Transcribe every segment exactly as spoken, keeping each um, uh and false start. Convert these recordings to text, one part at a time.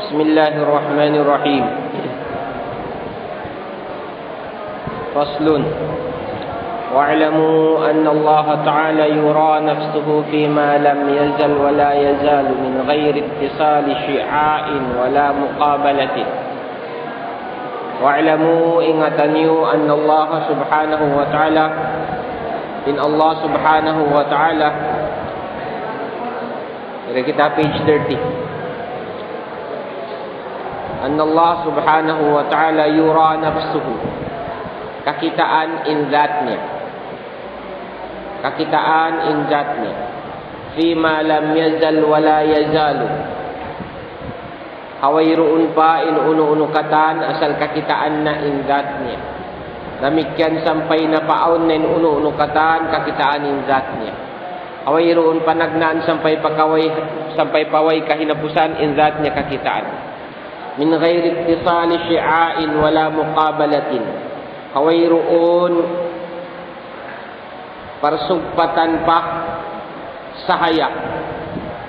بسم الله الرحمن الرحيم. فصل. واعلموا أن الله تعالى يرى نفسه فيما لم يزل ولا يزال من غير اتصال شعاع ولا مقابلة. واعلموا, ingata niyu, أن الله سبحانه وتعالى, in Allah Subhanahu wa Ta'ala, Mari kita page thirty. أن الله سبحانه وتعالى يرى نفسه. Kakitaan in zat niya. Kakitaan in zat niya. فيما لم يزل ولا يزال. Ha wayruun pa in unu-unu katan asal kakitaan na in zat niya. Damikkiyan sampay na pa awn na in unu-unu katan kakitaan in zat niya. Ha wayruun panagnaan sampay pa kaway, sampay pa way kahinapusan in zat niya kakitaan. من غير اتصال شعاع ولا مقابلة. Ha wayruun parsugpatan pa sahaya.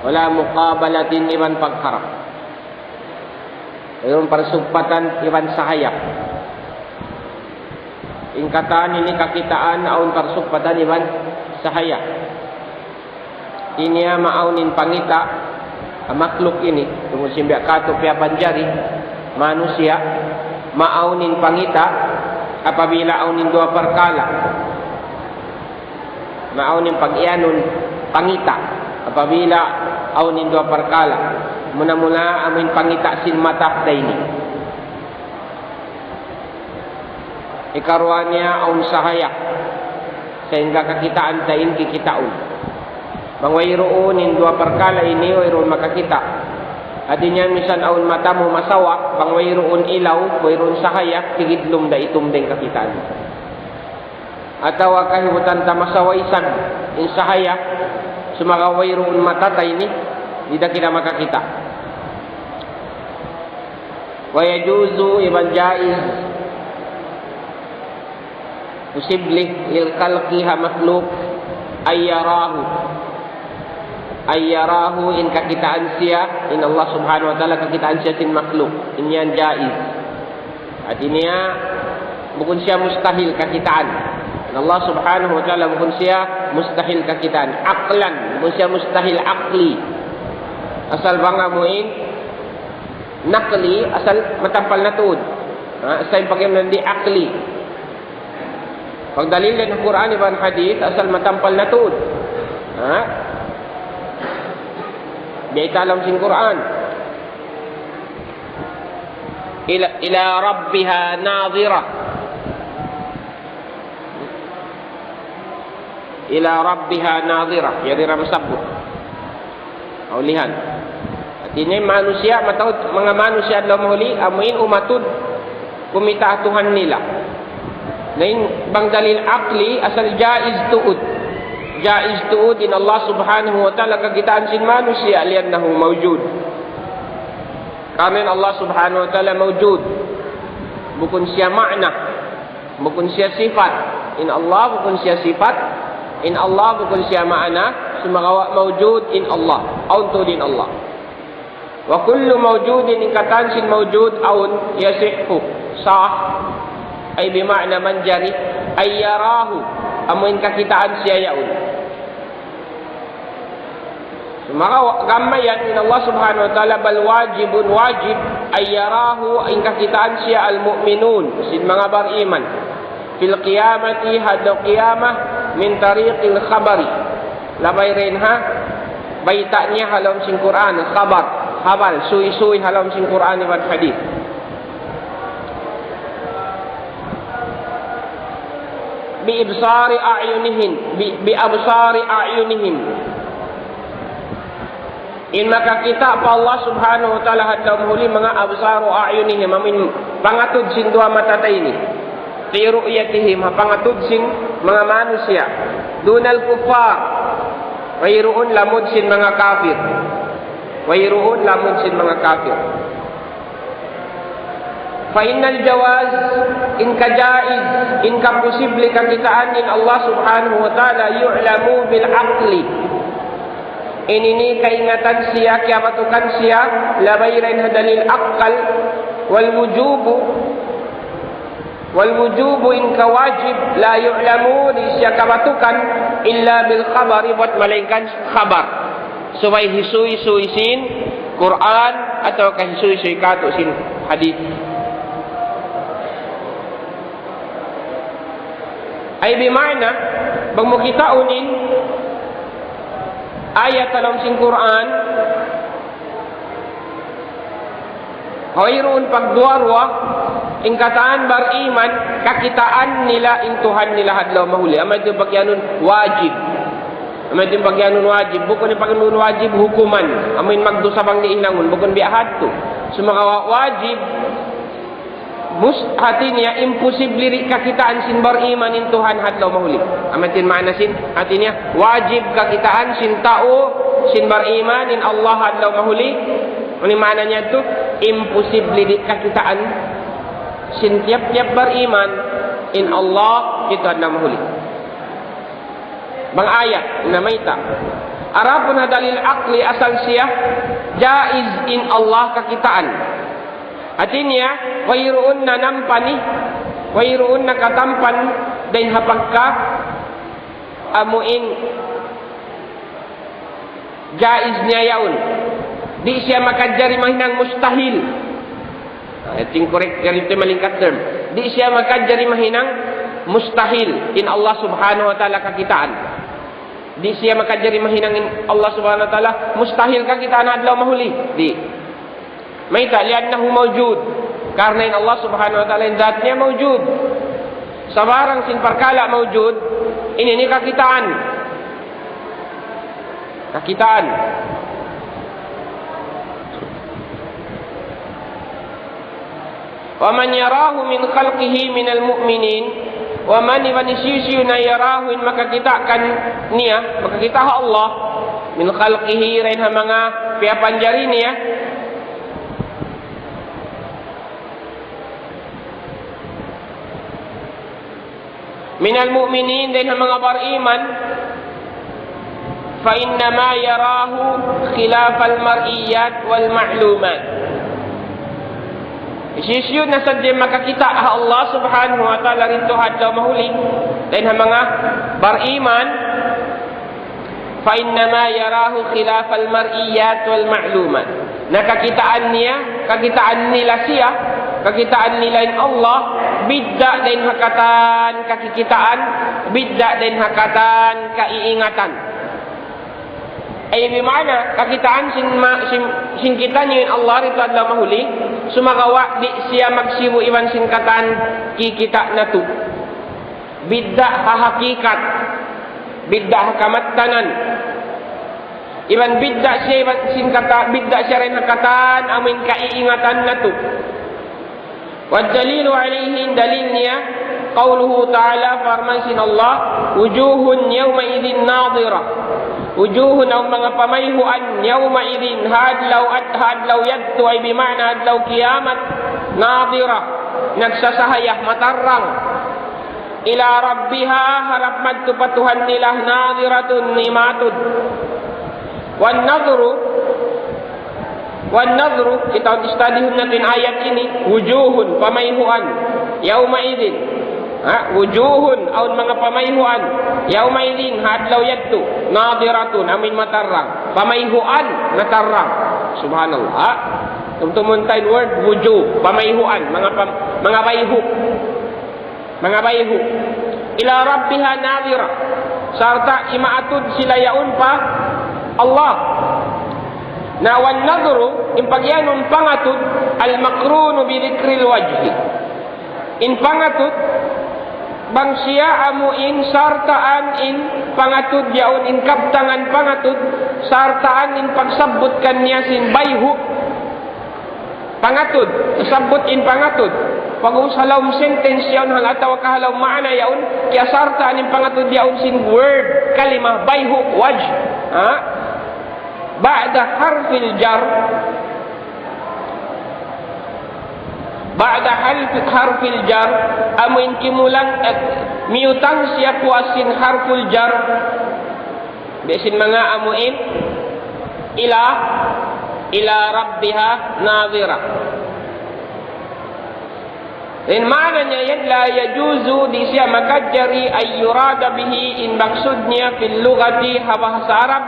ولا مقابلة, iban pagharap. Wayruun parsugpatan iban sahaya. In katan ini kakitaan awn parsugpatan iban sahaya. Ini ya maawn in pangita' ha makluk ini, tungud sin biya' katu' piyapanjari manusiya', maawn in pangita' apabila awn in duwa parkala'. Maawn in pag-iyanun pangita' apabila awn in duwa parkala'. Muna-muna amu in pangita' sin mata dayn ini. Ikaruwa niya awn sahaya. Sahingga kakitaan ta in kikitaun. Bang wayruun in duwa parkala' ini, wayruun makakita'. Hati niya misan awn mata mu masawa, bang wayruun ilaw, wayruun sahaya, tigidlum da itum da in kakitaan. Atawa kahibutan ta masawa isab in sahaya, sumagawa' wayruun mata ta ini, di' da kita makakita'. ويجوز, iban jaiz, pusible, للخلق, ha makluk, أن يراه. أن يراه, in kakitaan siya, in Allah Subhanahu wa Ta'ala kakitaan siya sin makluk. In yan jaiz. Hati niya, bukun siya mustahil kakitaan. In Allah Subhanahu wa Ta'ala bukun siya mustahil kakitaan. عقلا, bukun siya mustahil aqli. Asal bang amu in naqli, asal matampal na tuud. Ha, sa' in pag-iyanun di' aqli. Pagdalil dayn ha Qur'an iban hadith, asal matampal na tuud. Ha? Biyayta' ha lawm sin Qur'an. إلى، إلى ربها ناظرة. إلى ربها ناظرة. Yari ra masabbut. Kaulihan. Hati niya manusiya', mataud manga manusiya' adlaw mahuli, amu in umatud kumita' ha Tuhan nila. Na in bang dalil aqli, asal jaiz tuud. Jaiz tuud in Allah Subhanahu wa Ta'ala kakitaan sin manusiya', لأنه موجود. Karna' in Allah Subhanahu wa Ta'ala mawjud. Bukun siya ma'na. Bukun siya sifat. In Allah bukun siya sifat. In Allah bukun siya ma'na. Sumagawa' mawjud in Allah. Awn tuud in Allah. وكل موجود, in katan sin mawjud awn, يصح, sah. أي بمعنى manjari, أن يراه, amu in kakitaan siya yaun. Sumagawa' gam mayan in Allah Subhanahu wa Ta'ala, بل واجب, wajib, أن يراه, in kakitaan siya, المؤمنون, sin manga bariman. في القيامة, ha adlaw qiyamah, من طريق الخبر. Labay dayn ha bayta' niya ha lawm sin Qur'an, khabar, habal, suysuy ha lawm sin Qur'an iban hadith. بإبصار أعينهم, bi-, بأبصار أعينهم. In makakita' pa Allah Subhanahu wa Ta'ala ha adlaw mahuli manga أبصار أعينهم, amu in pangatud sin duwa mata ta ini. في رؤيتهم, ha pangatud sin manga manusiya'. دون الكفار, wayruun lamud sin manga kafir. Wayruun lamud sin manga kafir. فإن الجواز, in kajaiz, in kapusible kakitaan in Allah Subhanahu wa Ta'ala, يعلم بالعقل. In ini kaingatan siya, kiyabatukan siya, labay dayn ha dalil akkal, والوجوب، والوجوب in kawajib, لا يعلم, di' siya kabatukan, إلا بالخبر, buat malaingkan khabar. Subay hisuy-suy sin Qur'an atawa kahisuy-suy katu' sin hadith. Ay bima'na, bang mu kitaun in ayat ha lawm sin Qur'an, wayruun pagduwa-ruwa, in katan bariman, kakitaan nila in Tuhan nila ha adlaw mahuli. Amu yadtu in pagiyanun wajib. Amu yadtu in pagiyanun wajib. Bukun in pagiyanun wajib hukuman. Amu in magdusa bang di' hinangun. Bukun biya' hadtu. Sumagawa' wajib, mus-, hati niya, imposible di' kakitaan sin bariman in Tuhan ha adlaw mahuli. Amu yadtu in maana sin, hati niya, wajib kakitaan sin tau, sin bariman, in Allah ha adlaw mahuli. Unu in maana niya yadtu? Imposible di' kakitaan sin tiyap-tiyap bariman in Allah ha adlaw mahuli. Bang ayat, na mayta'. Adapun ha dalil akli, asal siya, jaiz in Allah kakitaan. Hati niya, wayruun na nampan, wayruun na katampan dayn ha pagka amu in jaiz niya yaun. Di' siya makajari mahinang mustahil. Ah, I think correct, yari itu malingkat term. Di' siya makajari mahinang mustahil in Allah Subhanahu wa Ta'ala kakitaan. Di' siya makajari mahinang in Allah Subhanahu wa Ta'ala mustahil kakitaan ha adlaw mahuli. Di'. Mayta'? لأنه موجود. Karna' in Allah Subhanahu wa Ta'ala in zat niya mawjud. Sabarang sin parkala' mawjud, ini ini kakitaan. Kakitaan. ومن يراه من خلقه من المؤمنين. ومن, iban hisiyu-siyu na, يراه, in makakita' kaniya, makakita' ha Allah, من خلقه, dayn ha manga piyapanjari niya, من المؤمنين, dayn ha manga bariman, فإنما يراه خلاف المرئيات والمعلومات. Hisiyu-siyu na sadja makakita' ha Allah Subhanahu wa Ta'ala didtu ha adlaw mahuli, dayn ha manga bariman, فإنما يراه خلاف المرئيات والمعلومات. Na kakitaan niya, kakitaan nila siya, kakitaan nila in Allah, bidda' dayn ha katan kakikitaan, bidda' dayn ha katan kaiingatan. Ay, bima'na, kakitaan sin ma-, sin, sin kitaniyu in Allah didtu adlaw mahuli, sumagawa' di' siya magsibu' iban sin katan kikita' natu'. Bidda' ha hakikat, bidda' ha kamattanan. Iban bidda' siya, iban sin kata-, bidda' siya dayn ha katan amuin kaiingatan natu'. والدليل عليه, dalil niya, قوله تعالى, parman sin Allah, وجوه يومئذ ناضرة. وجوه, awn manga pamayhuan, يومئذ, ha adlaw, ha adlaw yadtu, ay bima'na adlaw kiyamat, ناضرة, nagsasahaya, matarrang. إلى ربها, harap madtu pa Tuhan nila, ناظرة, imatud. والنظر, والنظر, kita studyhun natu' in ayat ini, وجوه, pamayhuan, يومئذ. Ha, وجوه, awn manga pamayhuan, يومئذ, ha adlaw yadtu, ناضرة, amuin matarrang. Pamayhuan, natarrang. Subhanallah. Ha? Tumtumun ta in word وجوه, pamayhuan, manga pam-, manga bayhu'. Manga bayhu'. إلى ربها ناظرة. Sarta' imaatud sila yaun pa Allah. Na والنظر, in pagiyanun pangatud, المقرون بذكر الوجه. In pangatud, bang siya amuin sartaan in pangatud yaun, in kabtangan pangatud, sartaan in pagsabbut kaniya sin bayhu'. Pangatud, sabbut in pangatud. Pag-ubus ha lawm sentence yaun, hal atawa ka ha lawm maana yaun, kiyasartaan in pangatud yaun sin word, kalimah, bayhu', wajh. Ha? بعد حرف الجر. بعد حرف, حرف الجر, amuin kimulang, eh, miyutang siya puas sin harful jar. Biya' sin manga amuin إلى إلى ربها ناظرة. In maana niya yan, لا يجوز, di' siya makajari, أن يراد به, in maksud niya, في اللغة, ha bahasa Arab,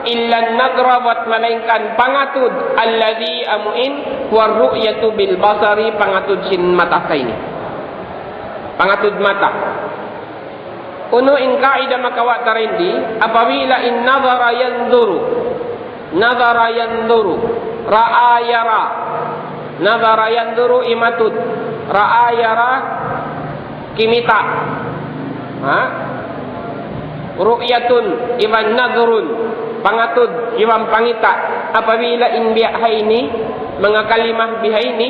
إلا النظر, bat malaingkan pangatud, الذي, amu in, هو الرؤية بالبصر, pangatud sin mata kayni. Pangatud mata. Unu in kaida makawa' ta dayn di, apabila in نظر ينظر, نظر ينظر, رأى يرى, نظر ينظر imatud, رأى يرى kimita'. Ha? رؤية iban نظر, pangatud iban pangita'. Apabila in biya' ha ini, manga kalimah biha ini,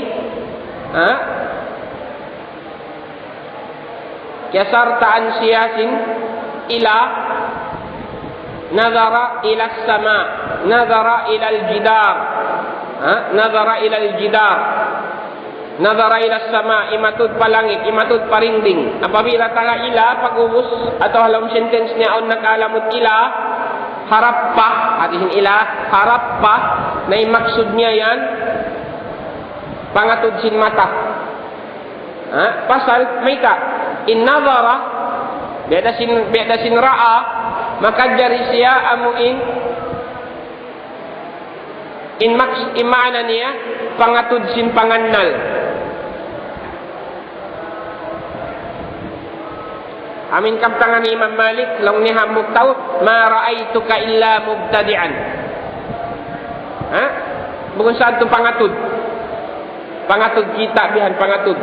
ha? Kiyasartaan siya sin إلى, نظر إلى السماء, نظر إلى الجدار, ha? نظر إلى الجدار, نظر إلى السماء, imatud pa langit, imatud pa dingding. Apabila taga إلى pag'ubus, atawa ha lawm sentence niya awn nakalamud إلى, harap pa, hati sin إلى, harap pa, na in maksud niya yan, pangatud sin mata. Ha? Pasal mayta', in نظر, biya' da sin, biya' da sin رأى, makajari siya amu in, in maks-, in maana niya, pangatud sin pangannal. Amu in kabtangan hi Imam Malik, laung niya hambuuk tau, ما رأيتك إلا مبتدعا. Ha? Bukun sa yadtu pangatud. Pangatud kita' bihan, pangatud.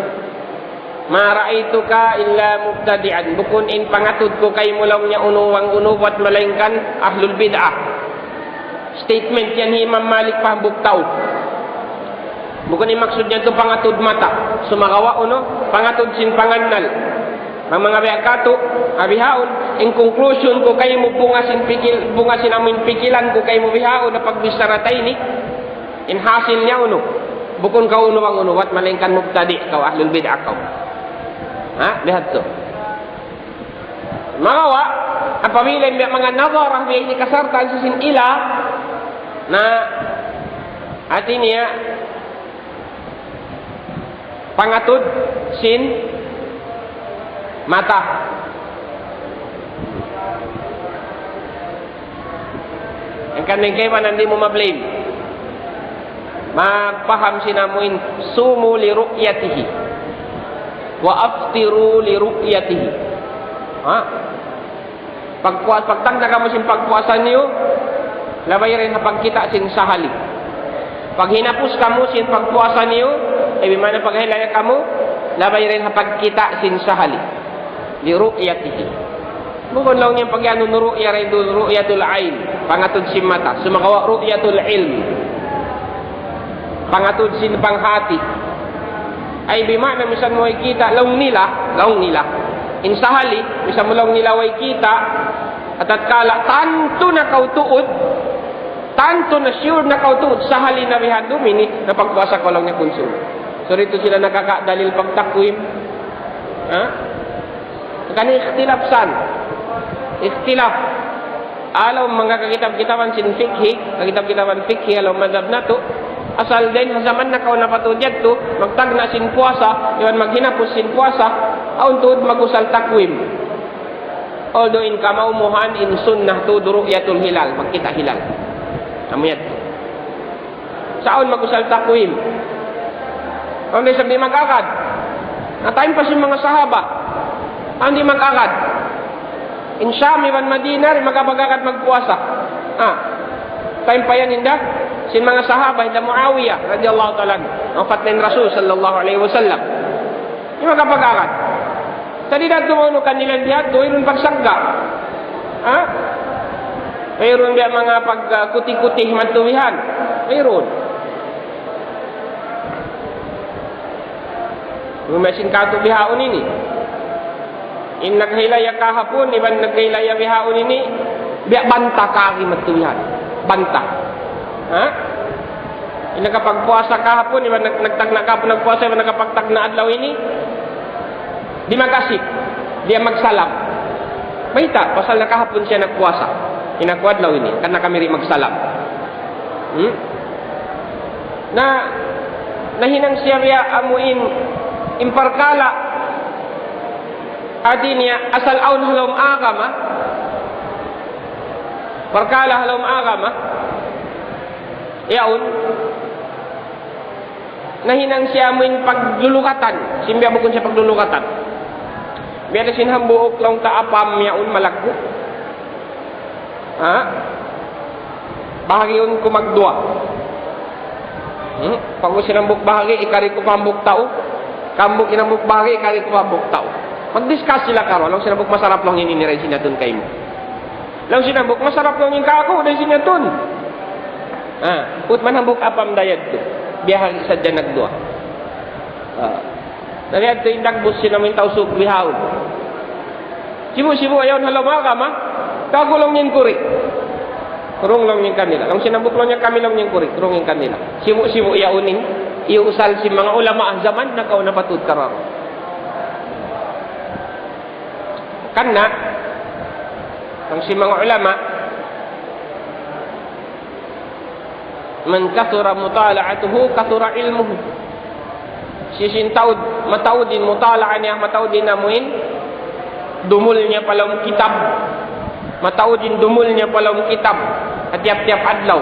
ما رأيتك إلا مبتدعا. Bukun in pangatud ku kaymu laung niya unu bang unu bat malaingkan ahlul bid'ah. Statement yan hi Imam Malik pa hambuuk tau. Bukun in maksud niya yadtu pangatud mata. Sumagawa' unu, pangatud sin pangannal. Bang manga biya' katu', ha bihaun, in conclusion ku kaymu, bunga sin pikil-, bunga sin amu in pikilan ku kaymu bihaun, ha pagbichara ta ini, in hasil niya unu, bukun kaw unu bang unu, bat malaingkan mubtadi' kaw, ahlul bid'ah kaw. Ha? Biya' hādtu. Manga wa, apabila in biya' manga نظر, biya' ini kasartaan sin إلى, na, hāti niya, pangatud sin mata. Hangkan in kaibanan di' mu ma-blame. Mapaham sin amu in, صوموا لرؤيته وأفطروا لرؤيته. Ha? Pagpuas-, pagtagna' kamu sin pagpuasa niyu, labay dayn ha pagkita' sin sahali. Paghinapus kamu sin pagpuasa niyu, eh, bimana paghilaya kamu, labay dayn ha pagkita' sin sahali. لرؤيته. Bukun laung niya pag'iyanun ru'ya dayn duun رؤية العين, pangatud sin mata. Sumagawa' رؤية العلم, pangatud sin panghāti. Ay, bima'na misan mu way kita', laung nila, laung nila. In sahali, misan mu laung nila way kita', ha tatkala tantu na kaw tuud, tantu na sure na kaw tuud, sahali na bihan dum ini, na pagpuasa kaw laung niya kunsum. So, didtu sila nakaka-, dalil pagtakwim. Ha? Hangkan ikhtilaf san. Ikhtilaf. Ha lawm manga kakitab-kitaban sin fikhi, kakitab-kitaban fikhi, ha lawm madhab natu'. Asal dayn ha jaman nakauna pa tuud yadtu, magtagna' sin puasa, iban maghinapus sin puasa, awn tuud mag-usal takwim. Although in kamaumuhan, in sunnah tuud رؤية الهلال, magkita' hilal. Amu yadtu. Sa' awn mag-usal takwim. Awn da isab di' mag-agad. Na time pa sin manga sahaba. Awn di' mag-agad. In Sham iban Madina, di' makapag-agad magpuasa. Ah. Time pa yan hinda sin manga sahaba, hinda Muawiyah radiyallahu ta'ala anhu. Wapat na in Rasul sallallahu alayhi wasallam. Di' makapag-agad. Sa' di' natu' maunu kanila biya' hādtu, wayruun pagsagga'. Ha? Wayruun biya' manga pag, ah, kuti-kuti madtu bihan. Wayruun. Umiya sin katu' bihaun ini. In naghilaya kahapun, iban naghilaya bihaun ini, biya' banta kari madtu bihan. Banta. Ha? In nakapagpuasa kahapun, iban nag-, nagtagna' kahapun nagpuasa, iban nakapagtagna' adlaw ini, di' mag-asip, di' magsalam. Mayta', pasal na kahapun siya nagpuasa. In aku adlaw ini, kan na kami di' magsalam. Hmm? Na, nahinang siya biya' amu in, in parkala', hati niya, asal awn ha lawm agama, parkala' ha lawm agama, yaun, nahinang siya amu in paglulukatan, sin biya' bukun siya paglulukatan. Biya' da sin hambuuk laung ta apam yaun malaggu'. Ha? Bahagiun ku magduwa. Hmm? Pag-ubus sin hambuuk bahagi, ikari ku pa hambuuk tau. Hambuuk in hambuuk bahagi, ikari ku pa hambuuk tau. Mag-discuss sila karuwa. Laung sin hambuuk, masarap laung ini, ini ra in sin yatun kaymu. Laung sin hambuuk, masarap laung in kāku', da in sin yatun. Ha? Put man hambuuk apam da yadtu. Biyahagi sadja nagduwa. Ha. Na biya' yadtu in dagbus sin amu in Tausug bihaun. Sibu'-sibu' yaun ha lawm agama, kaku' laung niya in kuri. Kurung laung niya in kanila. Laung sin hambuuk laung niya kami laung niya in kuri. Kurung in kanila. Sibu'-sibu' yaun in iyusal sin manga ulama ha jaman nakauna pa tuud karuwa. Karna', laung sin manga ulama, من كثر مطالعته كثر علمه. Hisiyu in taud, mataud in mutala'a niya, mataud in amu in dumul niya pa lawm kitab. Mataud in dumul niya pa lawm kitab. Ha tiyap-tiyap adlaw.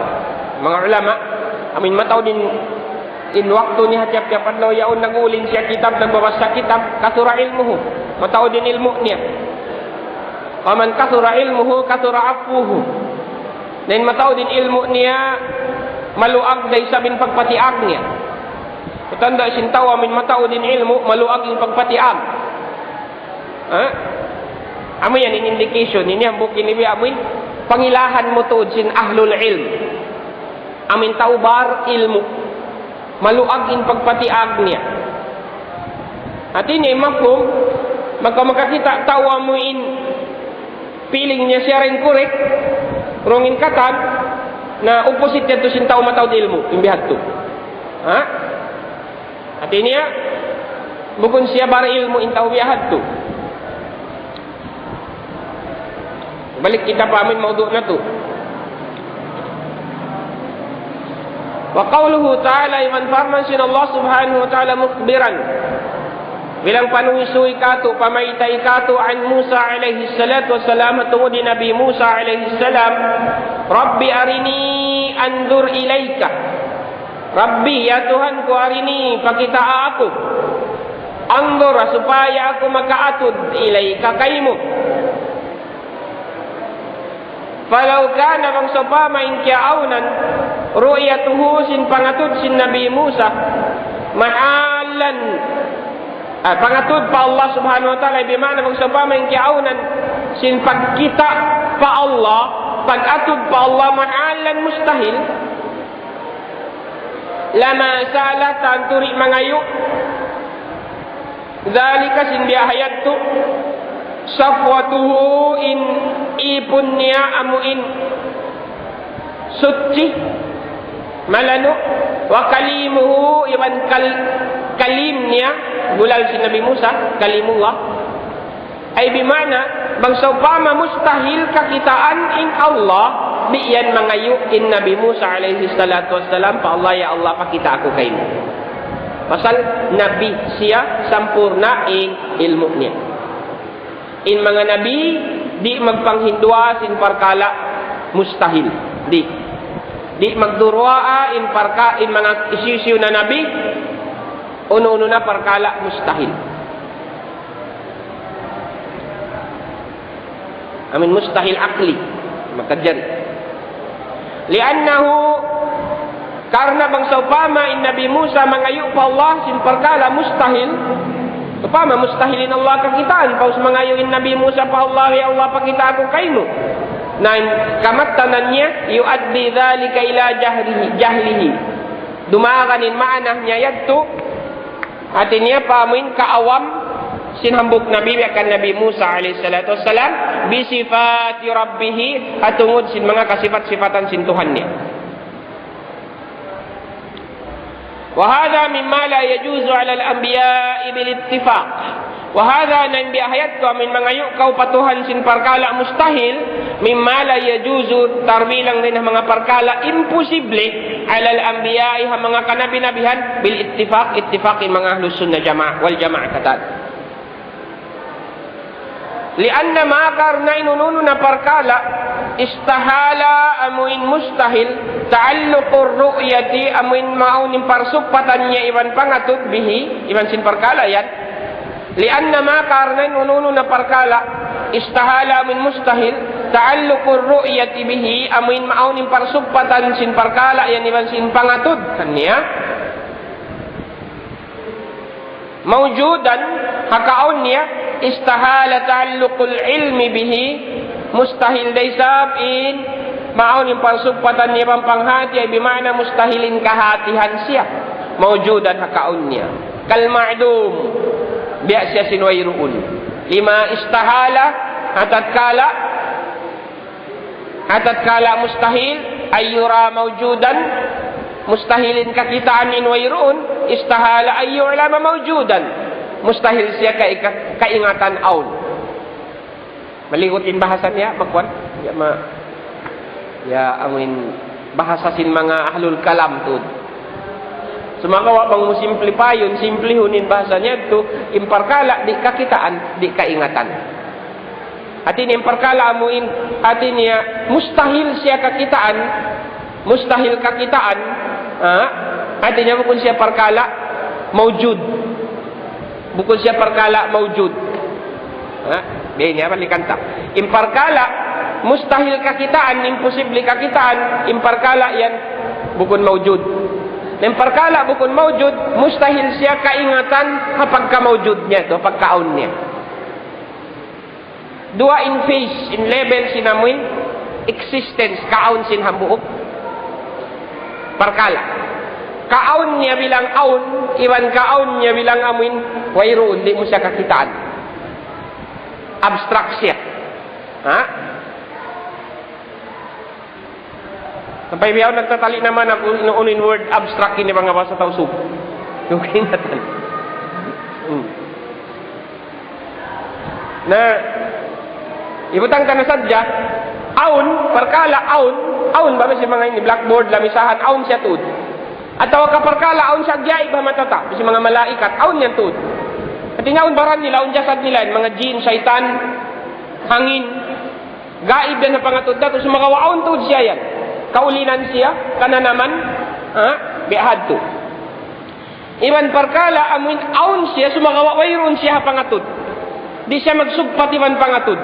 Manga ulama, amu in mataud in, in waktu niya ha tiyap-tiyap adlaw, yaun nag-uulin siya kitab, nagbabasa kitab, كثر علمه. Mataud in ilmu' niya. ومن كثر علمه كثر عفوه. Na in mataud in ilmu' niya, maluag da isab in pagpatiag niya. Tanda' sin tau amu in mataud in ilmu', maluag in pagpatiag. Ha? Amu yan in indication, ini hambuuk ini biya' amu in pangilahan mu tuud sin ahlul ilm. Amu in tau bar ilmu'. Maluag in pagpatiag niya. Hati niya mafhum, bang kaw makakita' tau amu in feeling niya siya ra in correct, wrong in katan, na opposite yadtu sin tau mataud ilmu', in bihadtu. Ha? Hati niya, bukun siya bar ilmu' in tau bihadtu. Balik kita pa amu in maudu' natu'. وقوله تعالى, iban parman sin Allah Subhanahu wa Ta'ala مخبرا, bilang panuhisuy katu', pamayta' katu', عن موسى عليه الصلاة والسلام, tungud hi Nabi Musa alayhi salam, رب أرني أنظر إليك. Rabbi, ya Tuhan ku, arini, pakitaa aku. Anzur, supaya aku makaatud, ilayka, kaymu. Falaw kana, bang sawpama in kiyaawnan, ru'yatuhu, sin pangatud sin Nabi Musa, mahallan, ah, pangatud pa Allah Subhanahu wa Ta'ala, bima'na bang sawpama in kiyaawnan sin pagkita' pa Allah, pag-atud pa Allah, mahallan, mustahil. Lama salat, tantu di' mangayu'. Dhalika, sin biya' ha yadtu, safwatuhu, in ipun niya amu in suchi, malanu', wa kalimuhu, iban kal-, kalim niya, gulal sin Nabi Musa, kalimullah. Ay bima'na, bang sawpama mustahil kakitaan in Allah, di' yan mangayu' in Nabi Musa alayhi salatu wassalam pa Allah, "Ya Allah, pakita' aku kaymu." Pasal nabi siya, sampurna' in ilmu' niya. In manga nabi, di' magpanghinduwaa sin parkala' mustahil. Di'. Di' magduwaa in parka-, in manga hisiyu-siyu na nabi, unu-unu na parkala' mustahil. Amu in mustahil aqli. Makajari. Li'annahu, karna' bang sawpama in Nabi Musa mangayu' pa Allah sin parkala' mustahil. Sawpama mustahil in Allah kakitaan, paus mangayu' in Nabi Musa pa Allah, "Ya Allah, pakita' aku kaymu." Na in kamattanan niya, yu'addi dhalika ila jahrihi, jahlihi. Dumagan in maana niya yadtu, hati niya pa amu in kaawam sin hambuuk nabi, biya' kan Nabi Musa alayhi salatu wassalam, bi sifati Rabbihi, ha tungud sin manga kasipat-sipatan sin Tuhan niya. وهذا مما لا يجوز على الأنبياء بالاتفاق. وهذا, na in biya' ha yadtu, amuin mangayu' kaw pa Tuhan sin parkala' mustahil, مما لا يجوز, tarbilang dayn ha manga parkala' imposible, على الأنبياء, ha manga kanabi-nabihan, بالاتفاق, ittifaq in manga ahlus sunnah jama-, wal jamaah katan. لأن ما, karna' in unu-unu na parkala', استحال, amuin mustahil, تعلق الرؤية, amuin mawn in parsugpatan niya iban pangatud, به, iban sin parkala' yan. لأن ما, karna' in unu-unu na parkala', استحال, amuin mustahil, تعلق الرؤية به, amuin mawn in parsugpatan sin parkala' yan iban sin pangatud kaniya. موجودا, ha kaawn niya, استحال تعلق العلم به, mustahil da isab in mawn in parsugpatan niya iban panghati, ay bima'na mustahil in kahatihan siya. موجودا, ha kaawn niya. كالمعدوم, biya' siya sin wayruun. لما استحال, ha tatkala ha tatkala mustahil, أن يرى موجودا, mustahil in kakitaan in wayruun, استحال أن يعلم موجودا, mustahil siya ka-, ka-, kaingatan awn. Maligut in bahasa niya, magkuan? Ya, ma-, ya, amuin bahasa sin manga ahlul kalam tuud. Sumagawa' bang mu simplifyun, simplihun in bahasa niya tuud, in parkala' di' kakitaan, di' kaingatan. Hati niya in parkala' amuin, hati niya mustahil siya kakitaan, mustahil kakitaan, ha? Hati niya bukun siya parkala' mawjud. Bukun siya parkala' mawjud. Ha? Biya' ini, balikan ta. In parkala' mustahil kakitaan, imposible kakitaan, in parkala' yan bukun mawjud. In parkala' bukun mawjud, mustahil siya kaingatan ha pagkamawjud niya, ha pagkaawn niya. Duwa in phase, in level sin amuin existence, kaawn sin hambuuk parkala'. Kaawn niya bilang awn, iban kaawn niya bilang amuin wayruun, di' mu siya kakitaan. Abstract siya. Ha? Sampay bihaun nagtatali' naman aku, unu, unu in word abstract ini, bang ha bahasa Tausug. Yung kaingatan. Hmm. Na, ibutang ta na sadja, awn, parkala' awn, awn ba, biya' sin manga ini, blackboard, lamisahan, awn siya tuud. Atawa ka parkala' awn siya gaib ha mata ta, biya' sin manga malaikat, awn yan tuud. Hati niya awn baran nila, awn jasad nila, manga jin, saytan, hangin, gaib yan ha pangatud natu', sumagawa' awn tuud siya yan. Kaulinan siya, kananaman, ha? Biya' hadtu. Iban parkala' amuin awn siya, sumagawa' wayruun siya ha pangatud. Di' siya magsugpat iban pangatud.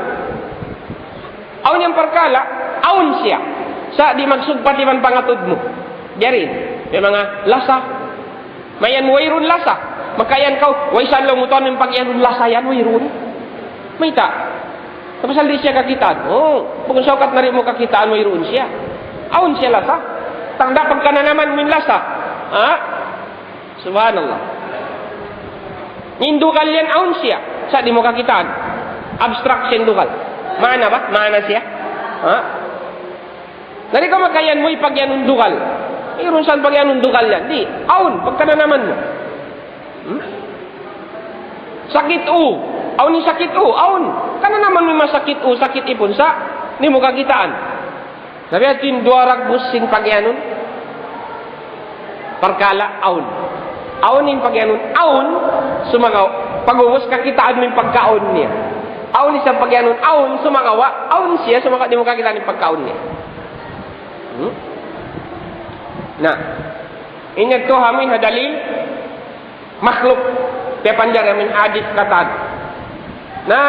Awn yan parkala', awn siya. Sa' di' magsugpat iban pangatud mu. Jari, may manga lasa. Mayan wayruun lasa. Makayan kaw, way sa' laung mu tuwan in pagiyanun lasa yan, wayruun. Mayta'? Sa' pasal di' siya kakitaan. Oh, bukun saukat na di' mu kakitaan, wayruun siya. Awn siya lasa. Tanda' pagkananaman mu in lasa. Ha? Subhanallah. In dugal yan awn siya. Sa' di' mu kakitaan. Abstract siya in dugal. Maana ba? Maana siya. Ha? Na di' kaw makayan mu in pagiyanun dugal. Wayruun sa' pagiyanun dugal yan. Di'. Awn. Pagkananaman mu. Hmm? Sakit ū. Awn in sakit ū. Awn. Kananaman mu in masakit ū, sakit ipun sa'. Di' mu kakitaan. Na biya' diin in duwa dagbus sin pagiyanun parkala' awn. Awn in pagiyanun awn, sumagawa', pag'ubus kakitaan mu in pagkaawn niya. Awn isab pagiyanun awn, sumagawa', awn siya, sumagawa' di' mu kakitaan in pagkaawn niya. Hmm? Na, in yadtu amuin ha dalil, makhluk, piyapanjari amuin hadith katan. Na,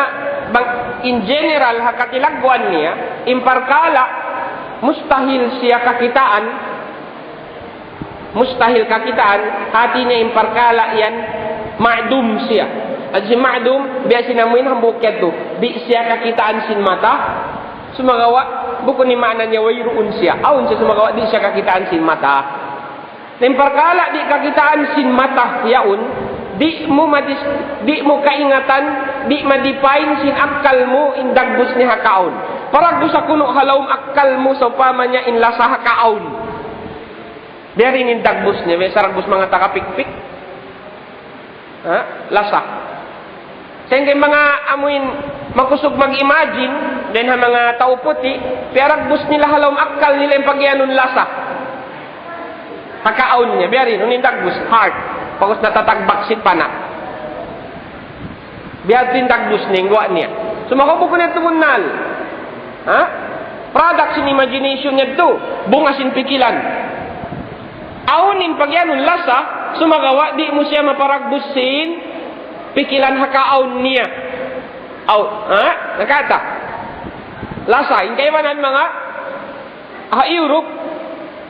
bang, in general, ha katilagguan niya, in parkala', mustahil siya kakitaan, mustahil kakitaan, hati niya in parkala' yan, ma'dum siya. At sin ma'dum, biya' sin amuin hambuuk yadtu, di' siya kakitaan sin mata, sumagawa', bukun in maana niya wayruun siya. Awn siya, sumagawa', di' siya kakitaan sin mata. Na in parkala' di' kakitaan sin mata yaun, di' mu madis-, di' mu kaingatan, di' ma-define sin akkal mu in dagbus niya ha kaawn. Paragbus sa kunu' ha lawm akkal mu sawpama niya in lasa ha kaawn. Biya' diin in dagbus niya, biya' sa dagbus manga taga pikpik. Ha? Lasa. Sehingga in manga amuin makusug mag-imagine, dayn ha manga tau puti', piyaragbus nila ha lawm akkal nila in pagiyanun lasa. Ha kaun niya, biya' diin, unu in dagbus, heart. Pag'ubus natatagbak sin pana'. Biya' diin dagbus niya, guwa' niya. Sumagawa' bukun niya tumunnal. Ha? Product sin imagination niya tu, bunga sin pikilan. Awn in pagiyanun lasa, sumagawa' di' mu siya maparagbus sin pikilan ha kaun niya. Aw, ha? Nakata. Lasa, in kaibanan manga, ha Europe,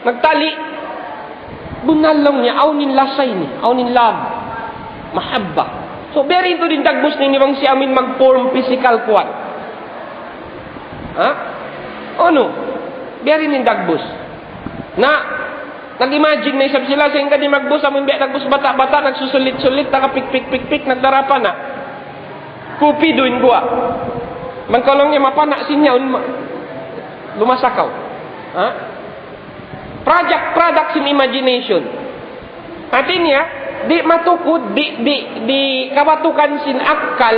nagtali', bunnal laung niya, awn in lasa ini, awn in love, mahabba. So, biya' diin tuud in dagbus niya bang siya amuin mag-form physical kuwan. Ha? Unu? Biya' diin in dagbus. Na, nag-imagine na isab sila, sehingga di' magbus, amuin biya' dagbus bata'-bata', nagsusulit-sulit, nakapikpik-pikpik, nagdarapa na. Kupidu in guwa'. Bang kaw laung niya mapana' sin yaun, ma-, lumasa kaw. Ha? Product, product sin imagination. Hati niya, di' matukud, di', di', di' kabatukan sin akkal,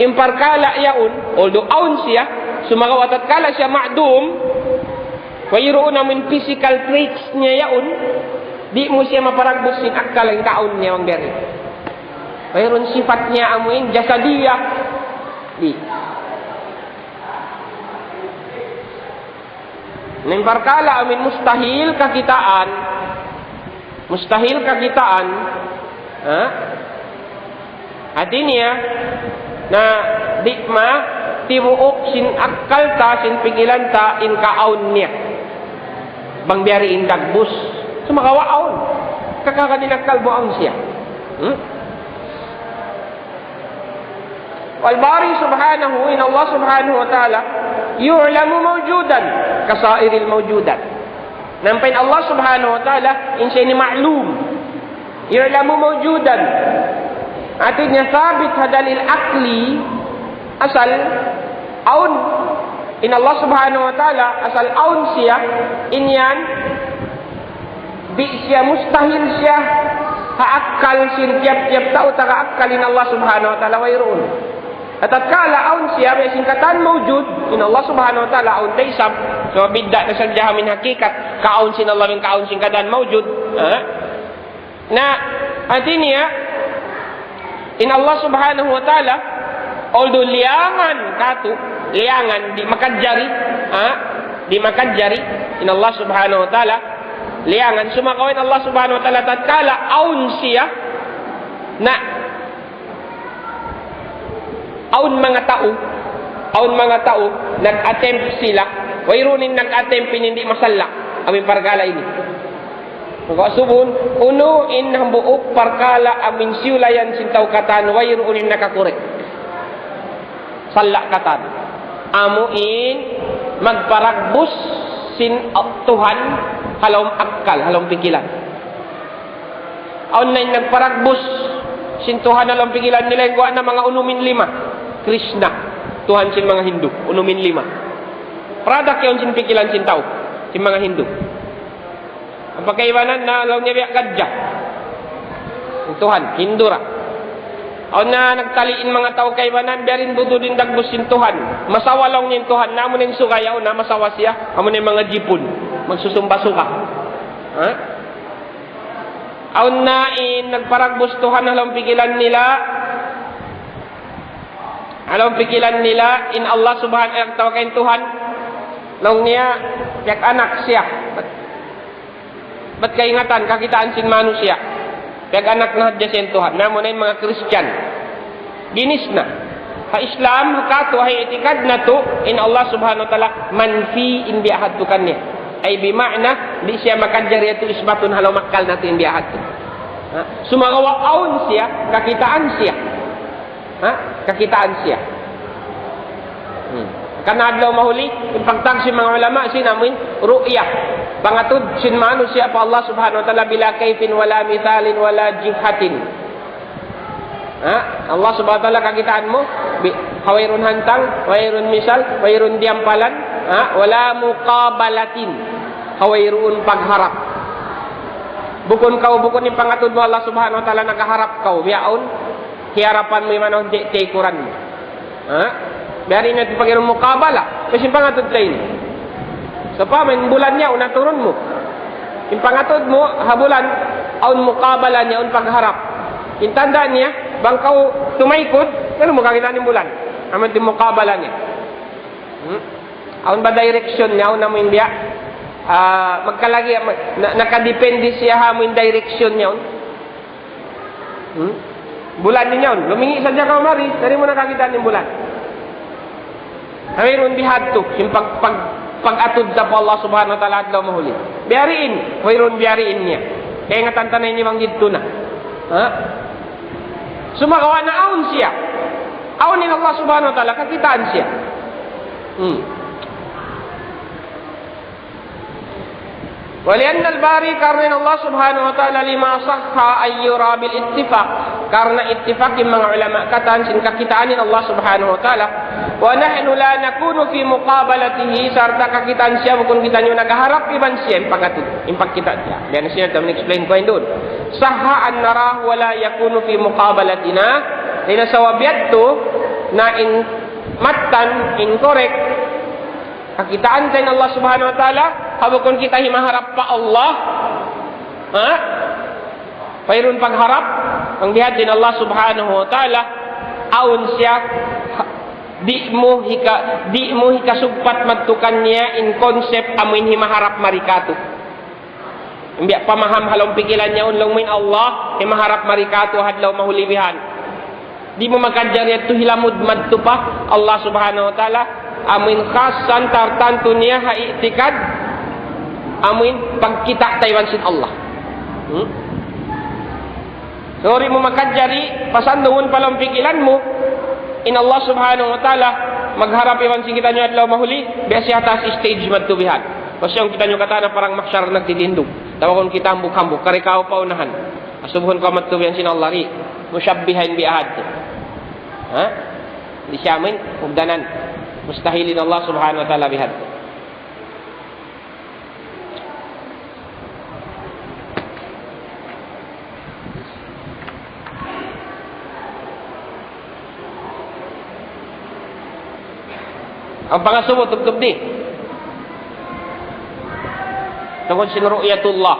in parkala' yaun, although awn siya, sumagawa' tatkala siya ma'dum, wayruun amuin physical traits niya yaun, di' mu siya maparagbus sin akkal in kaun niya bang biya' diin. Wayruun sifat niya amuin jasadiya. Di'. Na in parkala' amuin mustahil kakitaan. Mustahil kakitaan. Ha? Hati niya, na di' ma tibuuk sin akkal ta, sin pikilan ta, in kaun niya. Bang biya' diin dagbus. Sumagawa' awn. Kakagad in akkal mu awn siya. Hmm? والباري سبحانه, in Allah subhanahu wa ta'ala, يعلم موجودا كسائر الموجودات. Na ampa in Allah subhanahu wa ta'ala, in siya ini ma'lum. يعلم موجودا. Hati niya sabit ha dalil akli, asal awn. In Allah subhanahu wa ta'ala, asal awn siya, in yan, di' siya, mustahil siya ha akkal sin tiyap-tiyap tau taga akkal in Allah subhanahu wa ta'ala, wayruun. Tatkala awn siya, biya' sin katan mawjud, in Allah subhanahu wa ta'ala awn da isab. So, bidda' na sadja amuin hakikat, kaawn sin Allah, amuin kaawn sin katan mawjud. Ha? Na, hati niya, in Allah subhanahu wa ta'ala, although liyangan katu', liyangan, di' makajari, ha? Di' makajari, in Allah subhanahu wa ta'ala, liyangan, sumagawa' in Allah subhanahu wa ta'ala, tatkala awn siya, na, awn manga tau, awn manga tau, nag-attempt sila, wayruun in nag-attempt in di' masalla', amuin parkala' ini. Maka subun, unu in hambuuk parkala' amuin siyulayan sin tau katan, wayruun in nakakurek. Salla' katan. Amuin magparagbus sin Tuhan ha lawm akkal, ha lawm pikilan. Awn na in nagparagbus sin Tuhan ha lawm pikilan nila, in guwa' na manga unum in lima. Krishna, Tuhan sin manga Hindu, unum in lima. Product yaun sin pikilan sin tau, sin manga Hindu. Ampa kaibanan na laung niya biya' gadja. In Tuhan, Hindu ra. Awn na nagtali' in manga tau kaibanan, biya' diin tuud in dagbus sin Tuhan. Masawa laung niya in Tuhan, na amu na in suga yaun, na masawa siya, amu na in manga Jipun. Magsusumba suga. Ha? Awn na in nagparagbus Tuhan ha lawm pikilan nila. Ha lawm pikilan nila, in Allah subhanahu, eh, tawag in Tuhan. Laung niya, piyag-anak siya. Bat, bat kaingatan, kakitaan sin manusiya'. Piyag-anak na hadja siya in Tuhan. Na amu na in manga Christian. Ginis na. Ha Islam, ha katu', ha i'tikad natu', in Allah subhanahu wa ta'ala, manfi in biya' hadtu kaniya. Ay bima'na, di' siya makajari yadtu isbatun ha lawm akkal natu' in biya' hadtu. Ha? Sumagawa' awn siya, kakitaan siya. Ha? Kakitaan siya. Hmm. Karna' adlaw mahuli, in pagtawag sin manga ulama, sin amuin ru'ya. Pangatud sin manusiya' pa Allah subhanahu wa ta'ala, بلا كيف ولا مثال ولا جهة. Ha? Allah subhanahu wa ta'ala kakitaan mu, bi-, ha wayruun hantang, wayruun misal, wayruun diyampalan, ha? ولا مقابلة. Ha wayruun pagharap. Bukun kaw, bukun in pangatud mu Allah Subhanahu wa Ta'ala, nagharap kaw, biya' yaun, hiyarapan mu in manga tikuran mu. Ha? Biya' diin na in pag'iyanun muqabala, basi in pangatud ta ini. Sawpama in bulan niya, awn naturun mu. In pangatud mu, ha bulan, awn muqabala niya, awn pagharap. In tanda' niya, bang kaw tumaykud, unu mu kakitaan in bulan? Amu in muqabala niya. Hmm? Awn ba direction niya? Awn amu in biya'? Ah, magkalagi, mag-, na-, nakadepende siya ha amu in direction niya. Hmm? Bulan niya yaun. Lumingi' sadja kaw mari, di' mu na kakitaan in bulan. Wayruun bihadtu, in pag-, pag-, pag-atud ta pa Allah Subhanahu wa Ta'ala adlaw mahuli. Biya' diin, wayruun biya' diin niya. Kaingatan ta na ini bang didtu na. Ha? Sumagawa' na awn siya. Awn in Allah Subhanahu wa Ta'ala, kakitaan siya. Hmm. ولأن الباري, karna' in Allah Subhanahu wa Ta'ala, لما صح أن يرى بالاتفاق. Karna' ittifaq in manga ulama katan sin kakitaan in Allah Subhanahu wa Ta'ala. ونحن لا نكون في مقابلته, sarta' kakitaan siya, bukun kitaniyu nagharap iban siya, in pagkatu-, in pagkita' niya. Dayn ha sin amu in explain ku duun. صح أن نراه ولا يكون في مقابلتنا. Dayn ha sabab yadtu, na in mattan, in correct, kakitaan ta in Allah Subhanahu wa Ta'ala, ha bukun kita himaharap pa Allah. Ha? Wayruun pagharap, bang biya' diin Allah Subhanahu wa Ta'ala, awn siya, di' mu hika-, di' mu hikasugpat madtu kaniya in concept amu in himaharap mari katu'. Biya' pamaham ha lawm pikilan niya, awn laung mu in Allah, himaharap mari katu' ha adlaw mahuli bihan. Di' mu makajari yadtu hilamud madtu pa Allah Subhanahu wa Ta'ala, amu in khassan tartantu niya ha i'tikad, amu in pagkita' ta iban sin Allah. Hmm? So, di' mu makajari, pasandungun pa lawm pikilan mu, in Allah Subhanahu wa Ta'ala, magharap iban sin kitaniyu adlaw mahuli, biya' siya ha taas stage madtu bihan. Pasal kitaniyu katan ha parang mahsyar nagtitindug. Tawagun kita hambuuk-hambuuk, kari kaw pa unahan. Asubuhun kaw madtu bihan sin Allah, di'. Mushabbiha in biya' hadtu. Ha? Di' siya amin, ugdanan. Mustahil in Allah Subhanahu wa Ta'ala biya' hadtu. Amu in pangasubu, tubtub di. Tungud sin ru'yatullah.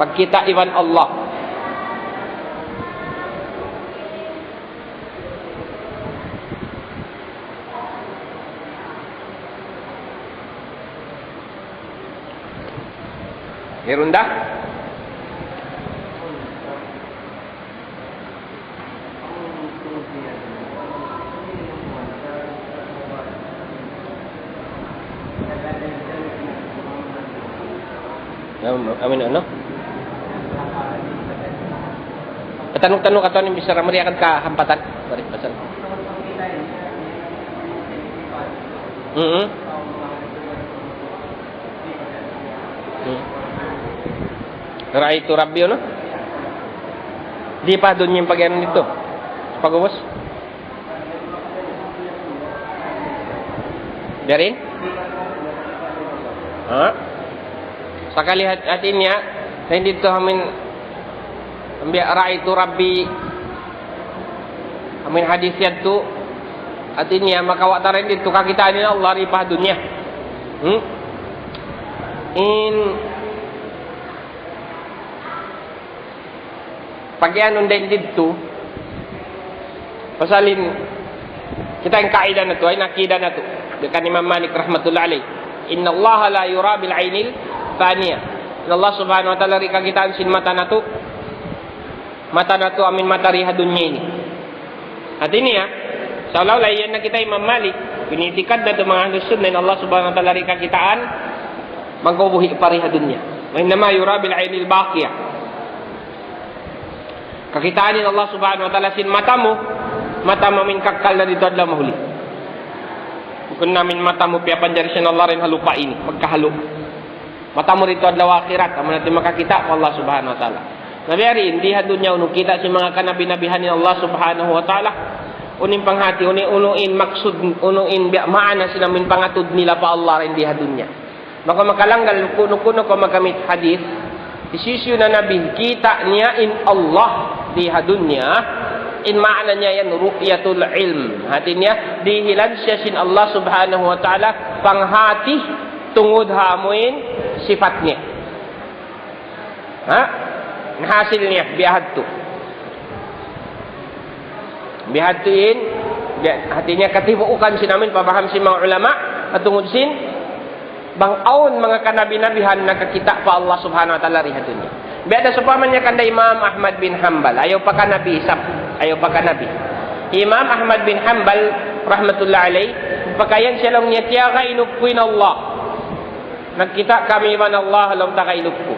Pagkita' iban Allah. Meron da? Amin, amin, unu? Katanung-tanung katu' in bichara mari akan kahampatan. Mari, pasal. Mm-mm. Hmm. Ra'aytu Rabbi, unu? Di' pa dunya in pag-anu natu'. Pag-ubus. Biya' diin? Ha? Sakali hat-, hati niya, sa' in didtu amin, biya' ra'aytu Rabbi, amin hadis yadtu, hati niya, makawa' ta dayn didtu kakitaan in Allah di' pa dunya. Hmm? In pag-iyanun dayn didtu, pasal in, kita' in kaidah natu', in akidah natu'. Biya' kan Imam Malik rahmatullah alayh. إن الله لا يرى بالعين الفانية. In Allah Subhanahu wa Ta'ala di' kakitaan sin mata natu'. Mata natu' amin mata di ha dunya ini. Hati niya, seolah-olah iyan na kita Imam Malik, in itikad natu' manga Ahlus Sunnah in Allah Subhanahu wa Ta'ala di' kakitaan, magkubuhi pa di ha dunya. وإنما يرى بالعين الباقية. Kakitaan in Allah Subhanahu wa Ta'ala sin mata mu, mata mu amin kakkal na didtu adlaw mahuli. Bukun na amin mata mu piyapanjari sin Allah dayn ha lupa' ini, magkahalu. Mata mu didtu adlaw akhirat, amu na in makakita' pa Allah Subhanahu wa Ta'ala. Na biya' diin, di ha dunya unu kita' sin manga kanabi-nabihan in Allah Subhanahu wa Ta'ala. Unu in panghati, unu, unu in maksud, unu in biya' maana sin amin pangatud nila pa Allah dayn di ha dunya. Maka makalanggal, kunu-kunu kaw makamit hadith, Hisiyu-siyu na nabi, kita' niya in Allah di ha dunya, in maana niya yan, ru'yatul ilm. Hati niya, dihilan siya sin Allah Subhanahu wa Ta'ala, panghati tungud ha amuin sifat niya. Ha? Nahasil niya, biya' hadtu. Biya' hadtu in, biya', hati niya katibuukan sin amuin pamaham sin manga ulama, patungud sin, bang awn manga kanabi-nabihan nakakita' pa Allah Subhanahu wa Ta'ala di ha dunya. Biya' da sawpama niya kan da Imam Ahmad bin Hanbal, ayaw pa kanabi isab, ayaw pa kanabi. Imam Ahmad bin Hanbal, rahmatullah alayh, pakayan siya laung niya, tiyagainup ku in Allah. Nagkita' kami iban Allah ha lawm takainup ku.